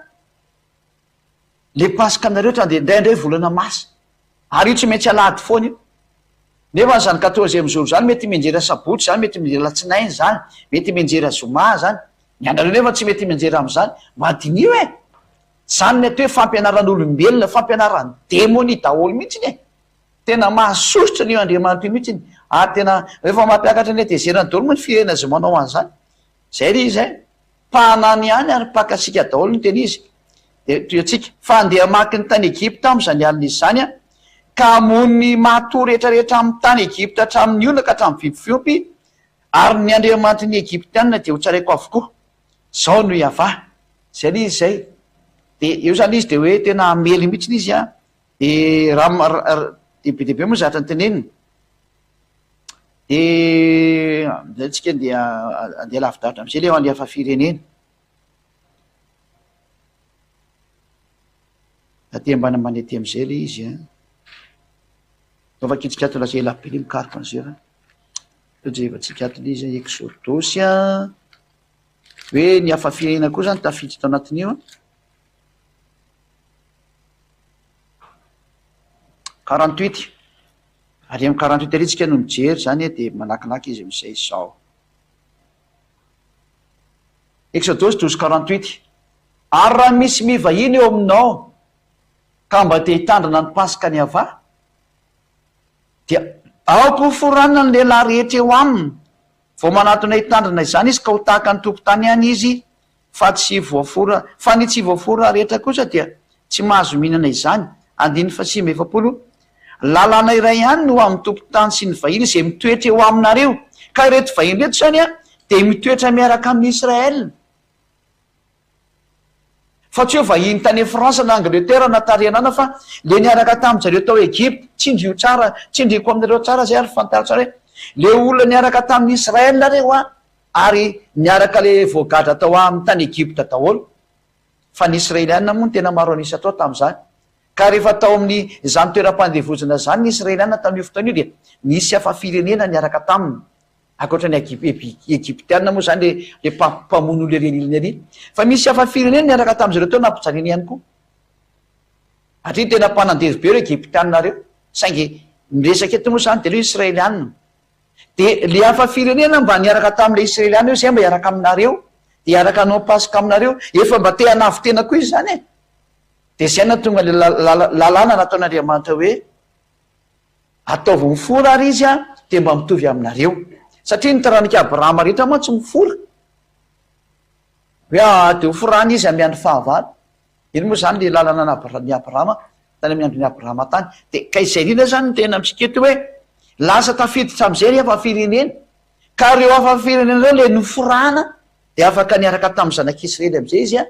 Le paska anareo tra de indraindray volana mars ary io tsy maintsy alahady foana io nefa zany quatorzième jour zany mety mianjera sabotsy zany mety mianjera alatsinainy zany mety mianjera zoma zany ny anareo nefa tsy mety mianjera amzany mba diniho e! Zany ny atao hoe fampianaran'olombelona fampianaran'ny demonia daholo mihitsiny e! Tena mahasosotra an'io Andriamanitra io mihitsiny ary tena rehefa mampiakatra ny hatezerany daholo moa ny firenena zay manao an'zany zay le izy e! Mpahanany ihany ary mpakasiaka daholo ny tena izy. Dia toy antsika. Fa handeha hamaky ny tany Egypta aho amin'izany alina izany aho, ka hamono ny matoa rehetra rehetra amin'ny tany Egypta hatramin'ny olona ka hatramin'ny biby fiompy. Ary ny andriamanitry ny Egyptiana dia hotsaraiko avokoa. Izao no Iavah. Izay ilay izy izay. Dia eo izany izy dia hoe tena hamely mihitsy izy an. Dia raha, dia be dia be moa ny zavatra noteneniny. Dia amin'izay tsika andeha andeha lavidavitra amin'izay ilay any hafa firenena. Aty ambanimbany aty amin'izay ilay izy an. Vakintsika ato lasa ela be ilay mikaroka an'izay fa. Jerevantsika ato ilay izy an, Eksodosy an. Hoe ny hafa firenena koa zany tafiditra tao anatin'io an. 48. Ary amin'ny 48 ary tsika no mijery zany dia manakinaka izy amin'izay izao. Eksodosy 12 48. Ary raha misy mivahiny eo aminao ka mba te hitandrina ny Paska ny Yavah, dia aoka ho foranina ny lehilahy rehetra eo aminy, vao manatona hitandrina izany izy ka ho tahaka ny tompon-tany ihany izy, fa tsy voafora, fa ny tsy voafora rehetra kosa dia tsy mahazo mihinana izany. Andininy faha-49, Lalàna iray ihany no amin'ny tompon-tany sy ny vahiny izay mitoetra eo aminareo. Ka ireto vahiny ireto izany dia mitoetra miaraka amin'i Israël. Fa tsy hoe vahiny tany France na Angleterre na tary anana fa le niaraka tamin zareo tao Egypte, tsindrio tsara, tsindriko aminareo tsara zay ary fantaro tsara hoe le olona niaraka tamin Israël reo an, ary niaraka le voagadra tao aminy tany Egypte daholo. Fa ny Israeliana moa no tena maro an'isa tao tamin'izany. Ka rehefa tao amin'ny izany toeram-pandevozana izany ny Israeliana tamin'io fotoana io dia nisy hafa firenena niaraka taminy. Ankoatra ny Egyptiana moa izany le le mpamono olona ery anilany ery. Fa misy hafa firenena niaraka tamin'izy ireo teo nampijaliana ihany koa. Satria tena mpanandevo be ireo Egyptiana ireo. Saingy ny resaka eto moa izany dia ireo Israeliana. Dia le hafa firenena mba niaraka tamin'ilay Israeliana eo izay mba hiaraka aminareo, dia hiaraka hanao Paska aminareo. Efa mba te hanavo-tena koa izy izany e. Dia izay nahatonga ilay lalàna nataon'Andriamanitra hoe, Ataovy mifora ary izy an, dia mba mitovy aminareo. Satria ny taranak'i Abrahama rehetra mantsy mifora. Hoe ah, dia hoforana izy amin'ny andro fahavalo. Iny moa izany ilay lalana an'i Abrahama, tany amin'ny andron'i Abrahama tany. Dia ka izay indrindra izany no tena amintsika eto hoe, lasa tafiditra amin'izay ry hafa firenena. Ka ireo hafa firenena ireo ilay noforana, dia afaka niaraka tamin'ny zanak'Israely amin'izay izy an,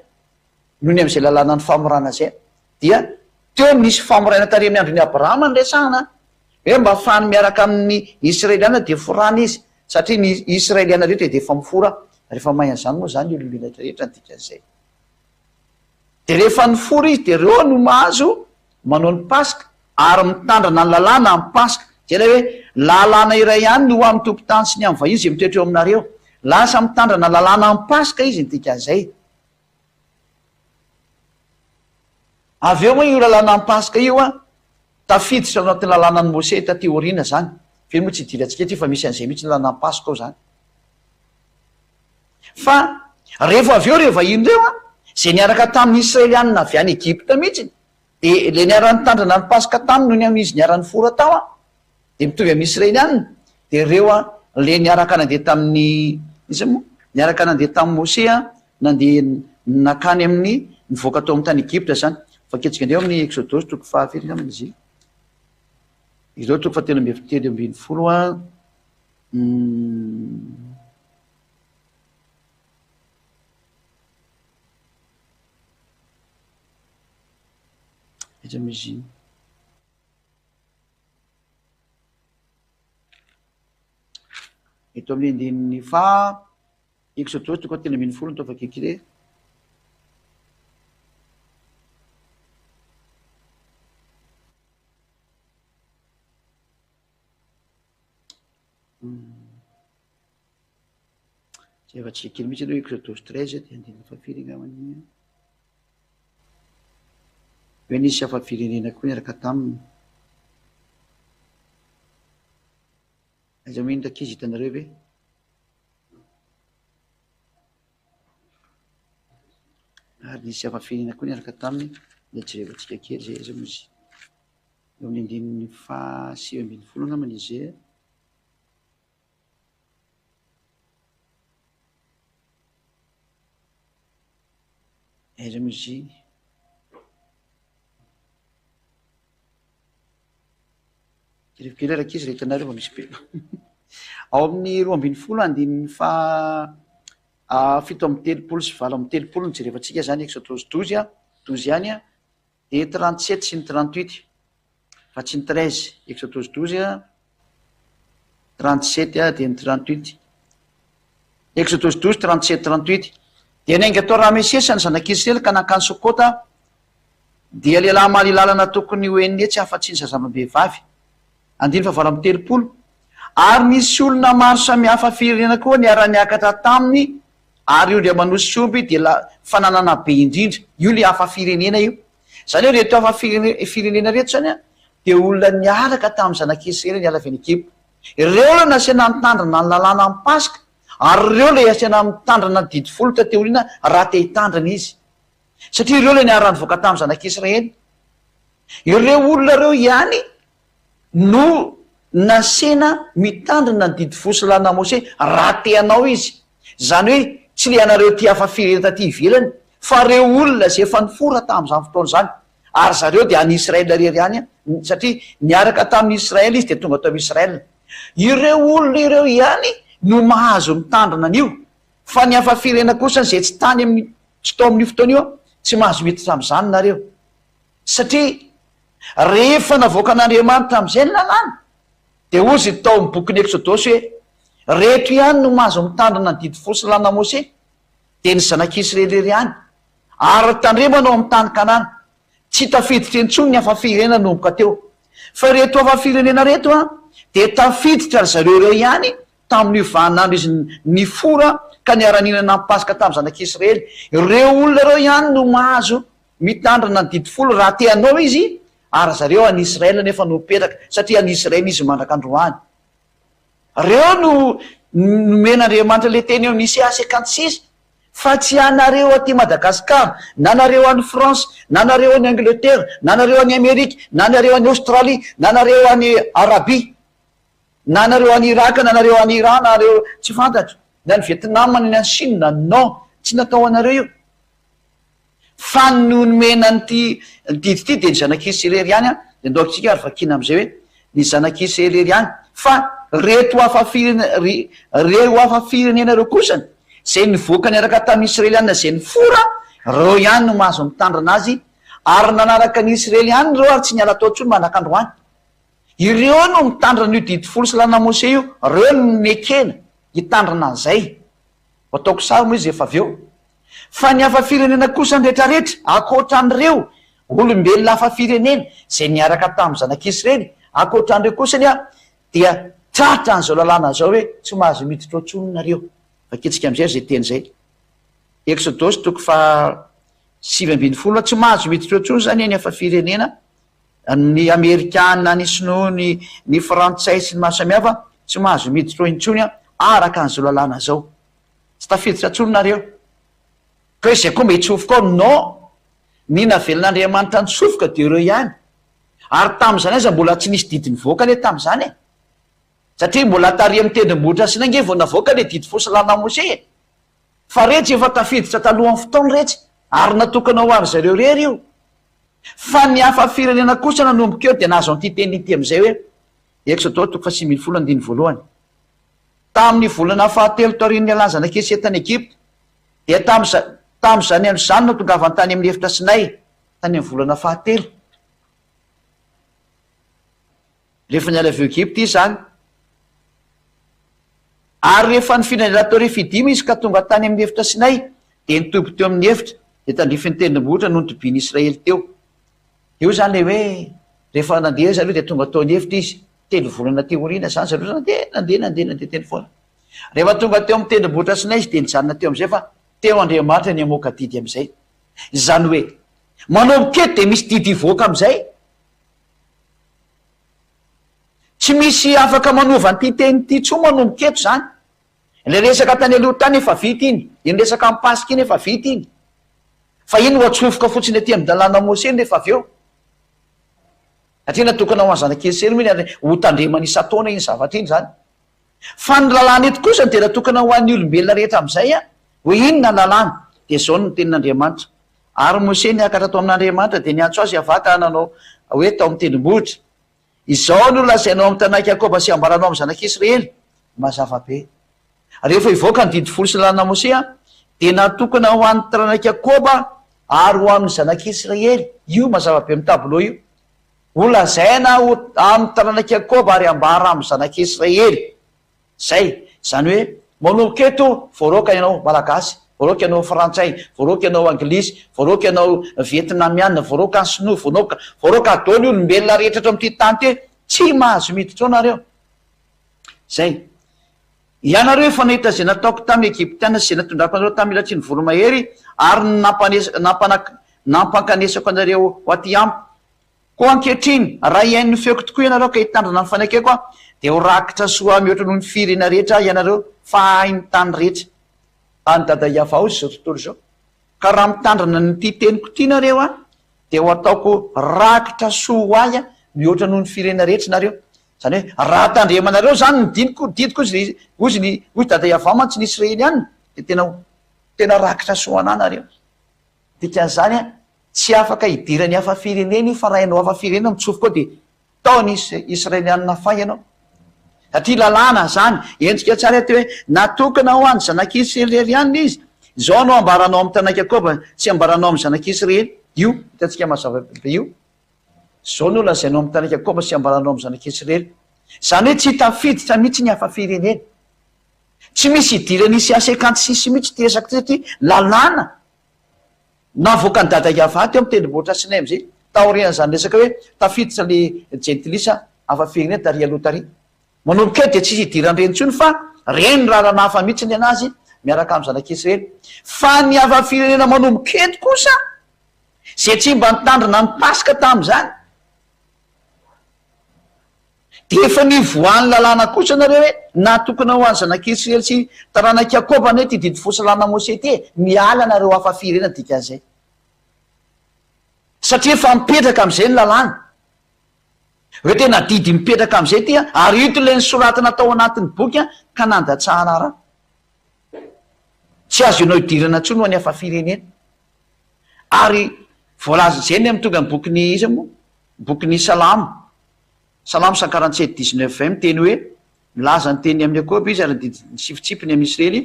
noho ny amin'izay lalànan'ny famorana izay. Dia teo no nisy famoraina tary amin'ny andron'i Abrahama no resahana, hoe mba hahafahany miaraka amin'ny Israeliana dia forana izy, satria ny Israeliana rehetra dia efa mifora, rehefa mahay an'izany moa izany ny olombelona rehetra ny dikan'izay. Dia rehefa nifora izy dia ireo no mahazo manao ny Paska ary mitandrana ny lalàna amin'ny Paska. Izay ilay hoe lalàna iray ihany no ho amin'ny tompon-tany sy ny amin'ny vahiny izay mitoetra eo aminareo. Lasa mitandrana lalàna amin'ny Paska izy ny dikan'izay. Avy eo moa io lalànan'ny Paska io an, tafiditra ao anatin'ny lalànan'i Mosè taty aoriana izany. Ve moa tsy idirantsika eto io fa misy an'izay mihitsy ny lalànan'ny Paska ao izany. Fa rehefa avy eo ireo vahiny ireo an, izay niaraka tamin'ny Israelianina avy any Egypta mihitsy, dia ilay niara-nitandrina ny Paska taminy noho ny amin'izy niara-nifora tao an, Dia mitovy amin'ny Israelianina, dia ireo a, le niaraka nandeha tamin'ny, iza moa? Niaraka nandeha tamin'i Mose a, nandeha nakany amin'ny, nivoaka tao amin'ny tany Egypta izany. Vakintsika indray ao amin'ny Eksodosy toko fahafiry angamba izy iny? Ireo toko fahatelo amby 13 a. Aiza moa izy iny? Eto amin'ny andininy faha Eksodosy toko fahatelo 13 no tafakiko re. Zay efa tsy kely mihitsy aloha Eksodosy 13 dia andininy fahafiry angamba iny. Hoe nisy hafa firenena koa niaraka taminy. Aiza moa iny rankizy hitanareo ve? Ary nisy hafa firenena koa niaraka taminy. Dia jerevantsika kely izay aiza moa izy. Eo amin'ny andininy faha 19 angamba izy izay. Aiza moa izy iny? Jereo kely rankizy raha hitanareo fa misy be. Ao amin'ny 12 andininy faha 37 sy 38 no jerevantsika izany, Eksodosy douze a, douze ihany a, dia 37 sy ny 38, fa tsy ny 13, Eksodosy douze a, 37 a, dia ny 38. Eksodosy 12, 37, 38. Dia niainga tao Ramesesa ny zanak'Israely ka nankany Sokota, dia lehilahy mahalilalana tokony ho 600 afa-tsy ny zaza amam-behivavy. Andininy fahavalo amby telopolo. Ary nisy olona maro samihafa firenena koa niara-niakatra taminy, ary ondry aman'osy sy omby dia la fananana be indrindra. Io ilay hafa firenena io. Izany hoe ireto hafa firenena ireto izany an, dia olona niaraka tamin'ny zanak'Israely niala avy any Egypta. Ireo ilay nasiana nitandrina ny lalàna amin'ny Paska, ary ireo ilay asiana mitandrina ny didy folo taty aoriana raha te hitandrina izy. Satria ireo ilay niara-nivoaka tamin'ny zanak'Israely. Ireo olona ireo ihany no nasena mitandrina ny didy folo sy lalàna Mose raha te hanao izy. Izany hoe tsy le anareo aty hafa firenena taty ivelany fa ireo olona izay efa nifora tamin'izany fotoana izany. Ary zareo dia any Israel irery ihany satria niaraka tamin'i Israel izy dia tonga tao Israel. Ireo olona ireo ihany no mahazo mitandrina an'io fa ny hafa firenena kosa izay tsy tany amin'ny tsy tao amin'io fotoana io tsy mahazo miditra amin'izany nareo. Satria rehefa navoakan'Andriamanitra amin'izay ny lalàna, dia hozy tao amin'ny bokin'ny Eksodosy hoe, Reto ihany no mahazo mitandrina ny didy folo sy lalàna Mose, dia ny zanak'Israely irery ihany. Ary tandremana ao amin'ny tany Kanana. Tsy tafiditra intsony ny hafa firenena nanomboka teo. Fa ireto hafa firenena ireto dia tafiditra ry zareo ireo ihany tamin'io vaninandro izy nifora ka niara-nihinana ny Paska tamin'ny zanak'Israely. Ireo olona ireo ihany no mahazo Mitandrina ny didy folo raha te hanao izy, ary zareo any Israel anefa no mipetraka, satria any Israel izy mandrak'androany. Reo no nomen'Andriamanitra le teny eo Nicea 56, fa tsy anareo aty Madagascar, na nareo any France, na nareo any Angleterre, na nareo any Amerika, na nareo any Australie, na nareo any Arabie, na nareo any Irak, na nareo any Iran, na nareo tsy fantatro, na any Vietnam, na any Chine, non, tsy natao ho anareo io. Fa ny nomena an'ity didy ity dia ny zanak'Isy irery ihany an, dia ndao tsika ary vakiana amin'izay hoe ny zanak'Isy irery ihany, fa reto hafa firene ry reo hafa firenena ireo kosany izay nivoaka niaraka tamin'ny Israeliana izay nifora, reo ihany no mahazo mitandrina azy, ary nanaraka ny Israely ihany ireo ary tsy niala tao intsony mandraka androany. Ireo no mitandrina io didy folo sy lalàna Mose io, reo no nekena hitandrina an'izay. Ho ataoko sary moa izy efa avy eo. Fa ny hafa firenena kosa ny retraretra, ankoatra an'ireo olombelona hafa firenena izay niaraka tamin'ny zanak'Israely, ankoatra an'ireo kosa anie dia tratra an'izao lalàna izao hoe tsy mahazo miditra ao intsony nareo. Vakintsika amin'izay izay teny izay. Eksodosy toko faha 19, tsy mahazo miditra ao intsony izany ny hafa firenena, ny amerikana, ny sinoa, ny ny frantsay sy ny maro samihafa, tsy mahazo miditra ao intsony araka an'izao lalàna izao. Tsy tafiditra intsony nareo. Ka hoe izay koa mba hitsofoka ao, non! Ny navelan'Andriamanitra nitsofoka dia ireo ihany. Ary tamin'izany aza mbola tsy nisy didy nivoaka anie tamin'izany e! Satria mbola tary amin'ny tendrombohitra Sinay nge vao navoaka ilay didy fosy lalàna Mosesy e! Fa retsy efa tafiditra talohan'ny fotoana retsy, ary natokana ho an-dry zareo irery io. Fa ny hafa firenena kosa nanomboka eo dia nahazo an'ity teny ity amin'izay hoe, Eksodo toko faha-19 andininy voalohany. Tamin'ny volana fahatelo taorian'ny nialan'ny zanak'i Esita tany Egypta, dia tamin'izany andro izany no tongavany tany amin'ny efitra Sinay, tany amin'ny volana fahatelo. Rehefa niala avy eo Egypta izy izany. Ary rehefa nifindra niala tao Refidima izy ka tonga tany amin'ny efitra Sinay, dia nitoby teo amin'ny efitra, dia tandrifin'ny tendrombohitra no nitobian'ny Israely teo. Eo izany ilay hoe rehefa nandeha zareo dia tonga tao an'efitra izy, telo volana teo aoriana izany zareo izany nandeha, nandeha, nandeha, nandeha teny foana. Rehefa tonga teo amin'ny tendrombohitra Sinay izy dia nijanona teo amin'izay fa teo Andriamanitra ny hamoaka didy amin'izay. Izany hoe manomboka eto dia misy didy hivoaka amin'izay. Tsy misy afaka manova an'ity teny ity intsony manomboka eto izany. Ilay resaka tany aloha tany efa vita iny, iny resaka amin'ny Paska iny efa vita iny. Fa iny ho atsofoka fotsiny aty amin'ny lalàna Mosely rehefa avy eo. Satria natokana ho an'ny zanak'i Esely moa iny ary ho tandremany isan-taona iny zavatra iny izany. Fa ny lalàna eto kosa dia natokana ho an'ny olombelona rehetra amin'izay an, hoe inona ny lalàna? Dia izao no tenin'Andriamanitra. Ary Mosesy niakatra tao amin'Andriamanitra dia niantso azy Yavah ka nanao hoe tao amin'ny tendrombohitra, Izao no lazainao amin'ny tanàn'i Jakoba sy ambaranao amin'ny zanak'Israely. Mazava be. Rehefa hivoaka ny didy folo sy lalàna Mosea, dia natokana ho an'ny taranak'i Jakoba ary ho amin'ny zanak'Israely. Io mazava be amin'ny tableau io. Ho lazaina ho amin'ny taranak'i Jakoba ary ambara amin'ny zanak'Israely. Zay. Izany hoe, manomboka eto, voaroaka ianao Malagasy, voaroaka ianao Frantsay, voaroaka ianao Anglisy, voaroaka ianao Vietnamiana, voaroaka ny Sinoa, voaroaka, voaroaka daholo ny olombelona rehetra eto amin'ity tany ity, tsy mahazo miditra ao nareo. Zay. Ianareo efa nahita izay nataoko tamin'ny Egyptiana sy izay natondrako anareo tamin'ny latsin'ny voromahery ary ny nampankanesako anareo ho aty amiko. Koa ankehitriny, raha hihaino ny feoko tokoa ianareo ka hitandrina ny fanekeko aho, dia ho rakitra soa mihoatra noho ny firenena rehetra ianareo, fa ahy ny tany rehetra. An'i Dada Iavao izao tontolo izao. Ka raha mitandrina an'ity teniko ity nareo an, dia ho ataoko rakitra soa ho ahy mihoatra noho ny firenena rehetra nareo. Izany hoe, raha tandremanareo izany ny diniko, didiko hozy, hozy ny, hozy Dada Iavao mantsy ny Israeliana, dia tena ho, tena rakitra soa anà nareo. Dikan'izany an, tsy afaka hidiran'ny hafa firenena io fa raha ianao hafa firenena mitsofoka ao dia taon'ny Israelianina fay ianao. Satria lalàna izany, endrika tsara eto hoe natokana ho an'ny zanak'Israely izy. Izao no ambaranao amin'ny taranak'i Jakoba sy ambaranao amin'ny zanak'Israely. Io, hitantsika mazava be io. Izao no lazainao amin'ny taranak'i Jakoba sy ambaranao amin'ny zanak'Israely. Izany hoe tsy tafiditra mihitsy ny hafa firenena. Tsy misy idiran'ny ICA 56 mihitsy ity resaka ity satria lalàna navoakan'i Dada Yavah teo amin'ny tendrombohitra Sinay amin'izay taorian'izany resaka hoe tafiditra le jentilisa hafa firenena tary aloha tary. Manomboka eo dia tsisy idiran'ireny intsony fa reny rarana hafa mihitsy ny anazy miaraka amin'ny zanak'Israely. Fa ny hafa firenena manomboka eto kosa izay tsy mba nitandrina ny Paska tamin'izany Dia efa nivoahan'ny lalàna kosa nareo hoe natokana ho an'ny zanak'Israely sy taranak'i Jakoba anie ity didy folo sy lalàna Mosè ity e! Miala nareo hafa firenena dikan'izay. Satria efa mipetraka amin'izay ny lalàna. Hoe tena didy mipetraka amin'izay ity an, ary ito ilay nosoratana tao anatin'ny boky an, ka nandatsahana ra. Tsy azo ianao idirana intsony ho an'ny hafa firenena. Ary voalaza izay ny amin'ny tonga ny bokin'ny iza moa? Bokin'ny Salamo. Salamo 147 19 20 miteny hoe, Milaza ny teniny amin'i Jakoba izy ary ny didiny sy fitsipiny amin'i Israely,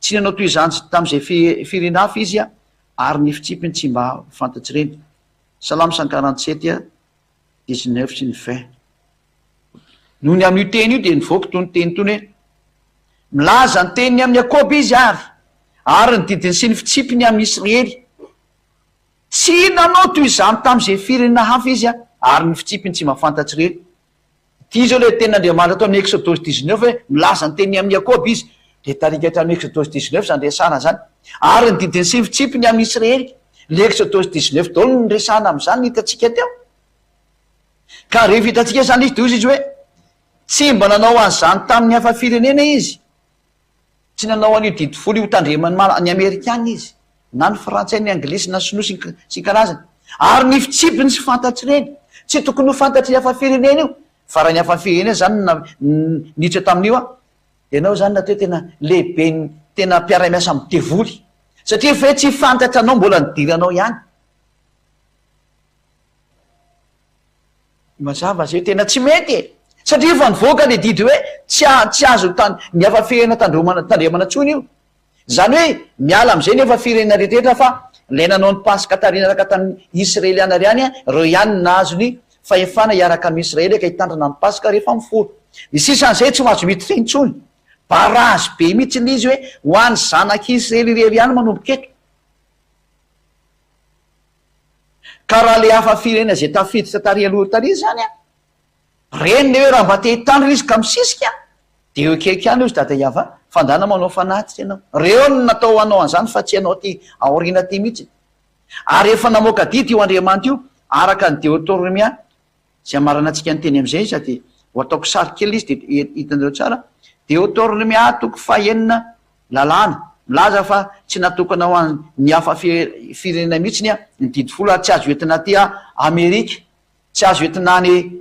tsy nanao toy izany tamin'izay firenena hafa izy ary ny fitsipiny tsy mba fantatr'ireny. Salamo 147 19 sy ny 20. Noho ny amin'io teny io dia nivoaka itony teny itony hoe, Milaza ny teniny amin'i Jakoba izy ary ary ny didiny sy ny fitsipiny amin'i Israely. Tsy nanao toy izany tamin'izay firenena hafa izy, ary ny fitsipiny tsy mba fantatr'ireny. Ity izao ilay tenin'Andriamanitra ato amin'ny Eksodosy dix-neuf hoe, milaza ny teniny amin'i Jakoba izy. Dia tarika hatramin'ny Eksodosy dix-neuf izany resahana izany. Ary ny didiny sy ny fitsipiny amin'i Israely. Ilay Eksodosy dix-neuf daholo no niresahana amin'izany ny hitantsika teo. Ka rehefa hitantsika izany izy dia hoy izy hoe, tsy mba nanao an'izany tamin'ny hafa firenena izy. Tsy nanao an'io didy folo io hotandreman'ny mala, ny amerikana izy, na ny frantsay, ny anglisy, na sinoa sy ny sy ny karazany. Ary ny fitsipiny tsy fantatr'ireny. Tsy tokony ho fantatry ny hafa firenena io. Fa raha ny hafa firenena izany no niditra tamin'io an, ianao izany natao hoe tena lehiben'ny tena mpiara-miasa amin'ny devoly. Satria efa hoe tsy fantatranao mbola nidiranao ihany. Mazava zay tena tsy mety e! Satria efa nivoaka le didy hoe tsy tsy azo tan ny hafa firenena tandromana tandremana tsony io. Zany hoe miala amzay ny hafa firenena rehetra fa lay nanao ny paska tary niaraka tamin'ny israeliana ry any reo ihany no nahazo ny fahefana hiaraka am israely ka hitandrina ny paska rehefa mifoha. Ny sisan'izay tsy mahazo miditra intsony. Barazy be mihitsy le izy hoe ho an'ny zanak'israely irery ihany manomboka eto. Ka raha le hafa firenena izay tafiditra tary aloha tary izany an, reny le hoe raha mba te hitandrina izy ka misisika de eo akaiky ihany ozy dada Yava fa ndana manao fanatitra ianao, reo no natao hanao an'izany fa tsy ianao aty aoriana aty mihitsy. Ary efa namoaka didy io Andriamanitra io araka ny Deotornomia izay amaranantsika ny teny amin'izay sady ho ataoko sary kely izy dia hitanareo tsara, Deotornomia toko fahenina Lalàna, milaza fa tsy natokana ho an' ny hafa firenena mihitsy ny ny didy folo ary tsy azo entina aty Amerika, tsy azo entina any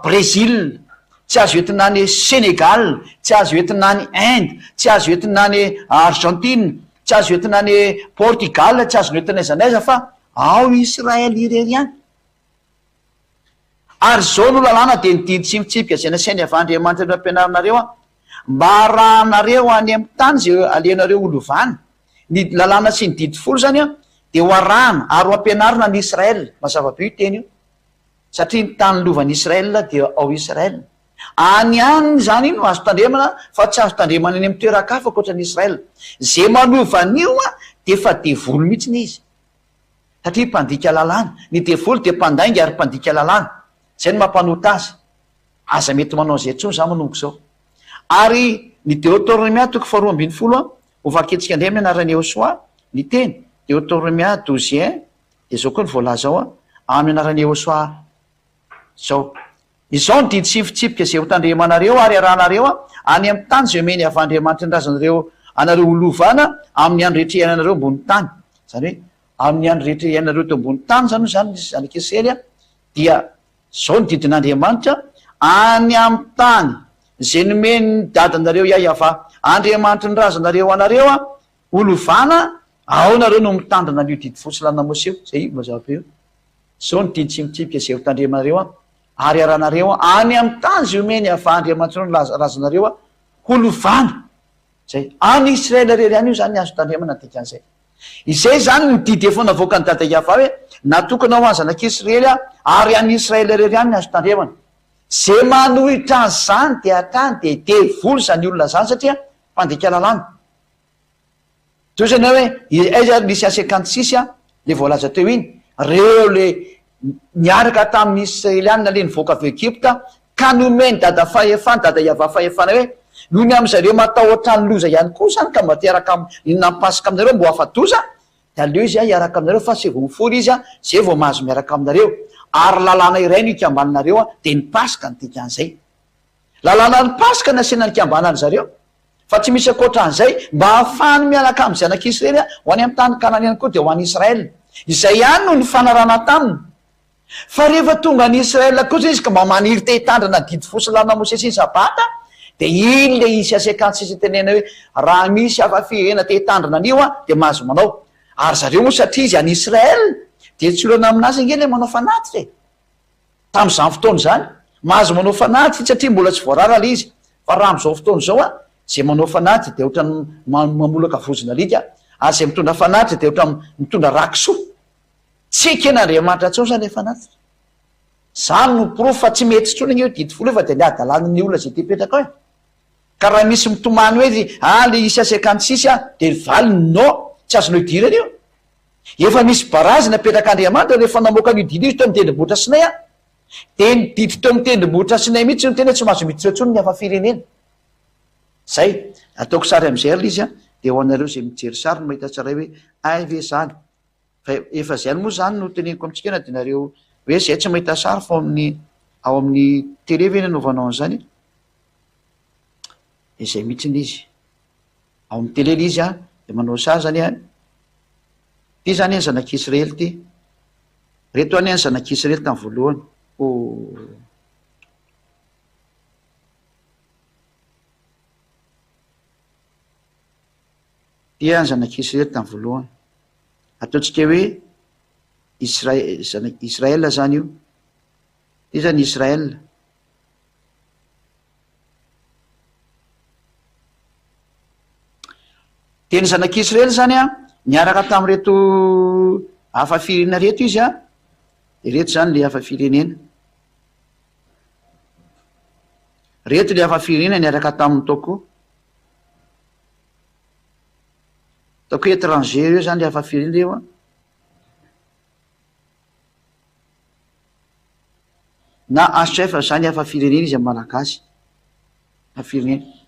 Brésil, tsy azo entina any Sénégal, tsy azo entina any Inde, tsy azo entina any Argentine, tsy azo entina any Portugal, tsy azo entina aiza n'aiza fa ao Israël irery ihany. Ary izao no lalàna dia ny didy sy ny fitsipika izay nasainy avy Andriamanitra nampianarinareo aho. Mba harahanareo any amin'ny tany izay alehanareo ho lovana. Ny lalàna sy ny didy folo izany dia ho arahana ary ho ampianarina any Israel. Mazava be io teny io. Satria ny tany lovan'i Israel dia ao Israel. Any ihany izany no azo tandremana fa tsy azo tandremana any amin'ny toeran-kafa ankoatra an'i Israel. Izay manova an'io dia efa devoly mihitsy izy. Satria mpandika lalàna. Ny devoly dia mpandainga ary mpandika lalàna. Izay no mampanota azy. Aza mety manao an'izay intsony za manomboka izao. Ary ny Deotornomia toko faharoa ambinifolo, ho vakintsika indray amin'ny anaran'i Yehosua ny teny, Deotornomia douze un, dia izao koa ny voalaza ao, amin'ny anaran'i Yehosua izao, Izao ny didy sy ny fitsipika izay hotandremanareo ary arahanareo any amin'ny tany izay omen'i Yavah Andriamanitry ny razanareo anareo ho lovana amin'ny andro rehetra iainanareo ambony tany. Izany hoe, amin'ny andro rehetra iainanareo eto ambony tany izany hoy izany ny zanak'Israely dia Izao ny didin'Andriamanitra, Any amin'ny tany izay nomen'ny dadanareo Yahyafa, Andriamanitry ny razanareo anareo, ho lovana, ao nareo no mitandrina an'io didy fotsy lalana Moshe io. Izay io, mazava be io. Izao ny didy tsy mitsipika izay ho tandremanareo, ary aranareo any amin'ny tany izay omen'i Yahvah Andriamanitrareo ny razanareo ho lovana. Izay. Any Israel irery ihany io izany ny azo tandremana ny dikan'izay. Izay izany ny didy efa navoakan'i Dada Yavah hoe, Natokana ho an'ny zanak'Israely aho, ary any Israel irery ihany ny azo tandremana. Izay manohitra an'izany dia hatrany dia devoly izany olona izany satria mpandika lalàna. Toy izany hoe aiza ary nisy asekantsisy a, le voalaza teo iny, reo le niaraka tamin'ny Israelianina le nivoaka avy Egypta ka nomen'i Dada fahefana, Dada Yavah fahefana hoe, noho ny amin'zareo matahotra ny loza ihany koa izany ka mba te hiaraka amin'ny nampaska aminareo mba ho afa-doza dia aleo izy hiaraka aminareo fa tsy vao mifory izy zay vao mahazo miaraka aminareo ary lalàna iray no ikambananareo dia ny Paska no dikan'izay. Lalàna ny Paska no asiana nikambanany zareo, fa tsy misy ankoatra an'izay, mba hahafahany miaraka amin'ny zanak'Israely ho any amin'ny tany Kanana ihany koa, dia ho any Israel. Izay ihany no nifanarahana taminy. Fa rehefa tonga any Israel kosa izy ka mba maniry te hitandrina ny didy fo sy lalàna Mosesy ny Sabata, dia iny ilay izy asekantsisa itenenana hoe, raha misy hafa firenena te hitandrina an'io dia mahazo manao. Ary zareo moa satria izy any Israel, dia tsy olana aminazy ange ilay manao fanatitra e! Tamin'izany fotoana izany, mahazo manao fanatitra izy satria mbola tsy voarara ilay izy. Fa raha amin'izao fotoana izao, izay manao fanatitra dia ohatran'ny mamolaka vozon'alika, ary izay mitondra fanatitra dia ohatran'ny mitondra ra-kisoa. Tsy eken'Andriamanitra intsony izany ilay fanatitra. Izany no porofo fa tsy mety intsony ange io didy folo io fa dia ny hadalàn'ny olona izay te hipetraka ao e. Ka raha misy mitomany hoe ah le isy asekany tsisy ah, dia ny valiny non, tsy azonao idirana io. Efa nisy barazy napetrak'Andriamanitra rehefa namoaka an'io didy io izy teo amin'ny tendrombohitra Sinay an! Dia ny didy teo amin'ny tendrombohitra Sinay mihitsy no tena hoe tsy mahazo miditra eo intsony ny hafa firenena. Zay. Ataoko sary amin'izay ary ilay izy an, dia ho anareo izay mijery sary no mahita tsara hoe hay ve izany. Fa efa izay ihany moa izany no teneniko amintsika na dia nareo hoe izay tsy mahita sary fa ao amin'ny ao amin'ny télé ve ny anaovanao an'izany? Dia izay mihitsy ilay izy. Ao amin'ny télé ilay izy an, dia manao sary izany an. Ity izany an zanak'Israely ity. Reto anie ny zanak'Israely tamin'ny voalohany. Oh. Ity an zanak'Israely tamin'ny voalohany. Ataontsika hoe Israel, zanak'Israel izany io. Ity izany Israel. Dia ny zanak'Israely izany an, niaraka tamin'ireto hafa firenena ireto izy an, ireto izany le hafa firenena. Ireto le hafa firenena niaraka taminy tao koa. Ataoko hoe étranger ireo izany le hafa firenena ireo an. Na HF zany hafa firenena izy am malagasy. Hafa firenena.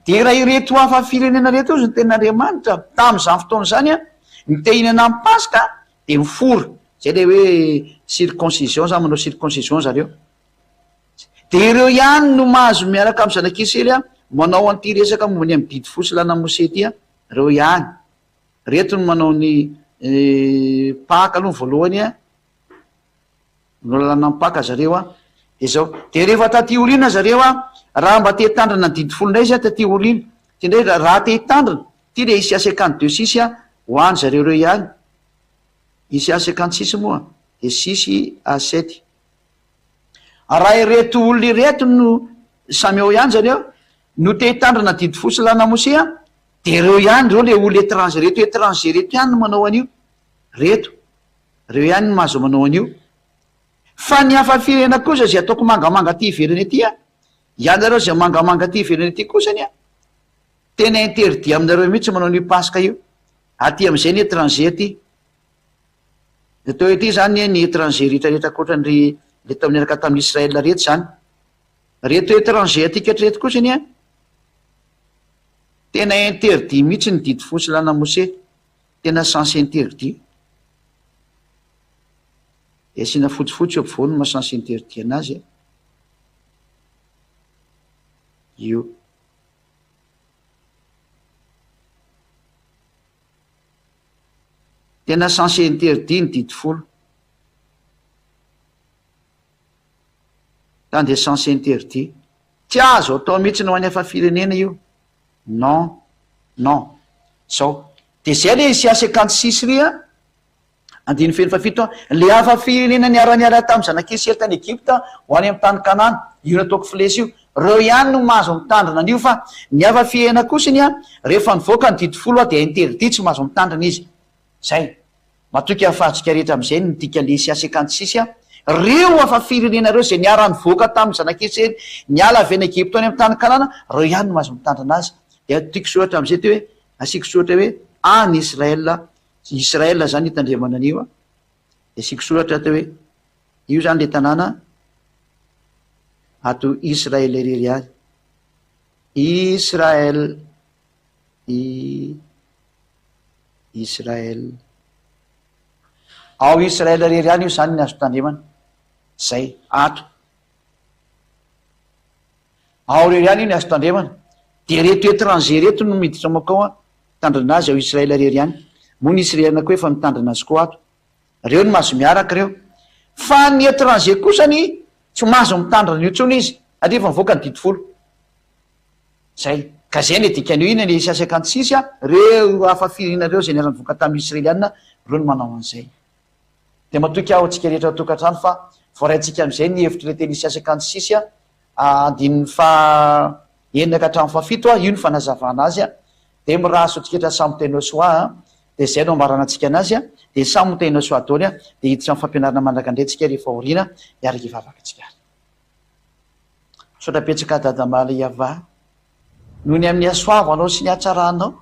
Dia raha ireto hafa firenena ireto ozy ny tenin'Andriamanitra tamin'izany fotoana izany an, ny te hihinana ny paska dia mifora. Zay le hoe circoncision zany manao circoncision zareo. Dia ireo ihany no mahazo miaraka amin'ny zanak'Israely an, manao an'ity resaka momba ny amin'ny didy fo sy lalàna Moshe ity an, ireo ihany. Reto no manao ny Paka aloha ny voalohany an, manao lalàna ny Paka zareo an, de zao. De rehefa taty aoriana zareo an, raha mba te hitandrina ny didy folo indray izy an taty aoriana, ty indray raha te hitandrina, ty le ICA 52 six an, ho any zareo reo ihany, ICA 56 moa, de six à sept. Raha ireto olona ireto no samy ao ihany zareo. No te hitandrina didy fo sy lalana Mose an, de reo ihany reo le olo étranger reto étranger reto ihany no manao an'io, reto, reo ihany no mahazo manao an'io. Fa ny hafa firenena kosa izay ataoko mangamanga aty ivelany aty an, ianareo izay mangamanga aty ivelany aty kosany an, tena interdit aminareo mihitsy manao an'io paska io, aty amin'izay ny étranger aty. Ny atao hoe aty izany ny étranger rehetra rehetra ankoatran'ry le tao niaraka tamin'i Israël reto izany. Reto étranger aty ketra reto kosa anie an, tena interdit mihitsy ny didy fo sy lana mose, tena sens interdit. Dia asiana fotsifotsy eo ampovoany maha sens interdit anazy an. Io. Tena sens interdit ny didy folo. Tant de sens interdit. Tsy azo atao mihitsy ny ho any hafa firenena io. Non. Non. Zao. De zay le Isia 56 ry a. Andininy feno fahafito a. Le hafa firenena niara-niala tamin'ny zanak'Israely tany Egypta ho any amin'ny tany Kanana. Io nataoko flesy io. Reo ihany no mahazo mitandrina an'io fa ny hafa firenena kosany a, rehefa nivoaka ny didy folo a dia interdit tsy mahazo mitandrina izy. Zay. Matoky ahafahantsika rehetra amin'izay ny midika le Isia 56 a. Reo hafa firenena reo izay niara-nivoaka tamin'ny zanak'Israely niala avy any Egypta ho any amin'ny tany Kanana, reo ihany no mahazo mitandrina azy. Dia tiako soratra amin'izay ty hoe, asiako soratra hoe any Israel, Israel zany itandremana an'io a. Dia asiako soratra ato hoe io zany le tanàna ato Israel irery ihany. Israel, I, Israel. Ao Israel irery ihany io zany ny azo tandremana. Zay, ato. Ao irery ihany io ny azo tandremana. Dia reto étranger reto no miditra makao an, mitandrina azy ao Israel irery ihany. Moa ny Israeliana koa efa mitandrina azy koa ato. Reo no mahazo miaraka reo. Fa ny étranger kosany tsy mahazo mitandrina an'io intsony izy, satria efa mivoaka ny didy folo. Zay. Ka zay le dikan'io iny le Isia 56 a, reo hafa firenena reo zay niara-nivoaka tamin'ny Israeliana reo no manao an'izay. Dia matoky aho antsika rehetra ao an-tokantrano fa voaraintsika amin'izay ny hevitr'ilay teny Isia 56 a, andininy faha enina ka hatramin'ny fahafito a, io ny fanazavana azy a. Dia mirary soa antsika rehetra samy tena soa a. Dia izay no ambarana antsika anazy a. Dia samy ho tena soa daholo a. Dia hiditra amin'ny fampianarana manaraka indray tsika rehefa aoriana, hiaraka hivavaka antsika ary. Misaotra betsaka Dada Malaiava noho ny amin'ny hasoavanao sy ny hatsaranao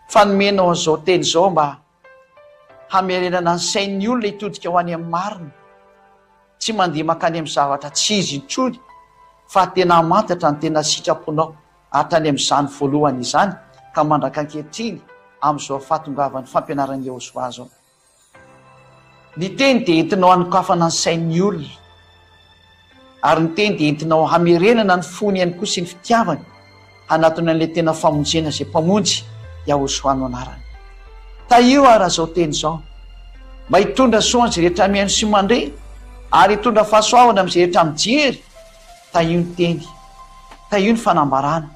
fa nomenao an'izao teny izao mba hamerenana ny sain'ny olona hitodika ho any amin'ny marina, tsy mandeha mankany amin'ny zavatra tsy izy intsony fa tena hamantatra ny tena sitraponao hatrany amin'izany voalohany izany ka mandraka ankehitriny amin'izao fahatongavan'ny fampianaran'i Yehosua izao. Ny teny dia entinao hanokafana ny sain'ny olona, ary ny teny dia entinao hamerenana ny fony ihany koa sy ny fitiavany hanatona an'ilay tena famonjena izay Mpamonjy, Yahoshuah no anarany. Tahio ara izao teny izao, mba hitondra soa an'izay rehetra mihaino sy mandre, ary hitondra fahasoavana amin'izay rehetra mijery, Tahio ny teny, tahio ny fanambarana,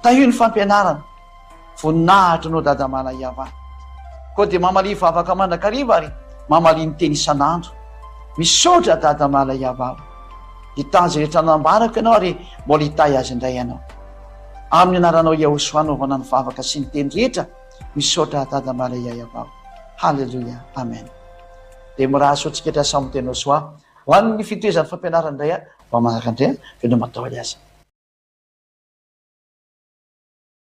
tahio ny fampianarana. Voninahitra anao Dada Malaiava. Koa dia mamalia vavaka mandrakariva ary mamalia ny teny isan'andro. Misaotra Dada Malaiava o. Hitahy izay rehetra nambarako ianao ary mbola hitahy azy indray ianao. Amin'ny anaranao Yahoshua anaovana ny vavaka sy ny teny rehetra. Misaotra Dada Malaiava o. Haleloia. Amen. Dia mirary soa antsika rehetra samy tena soa. Ho an'ny fitohizan'ny fampianarana indray a. Mba manaraka indray a. Veloma daholo aza.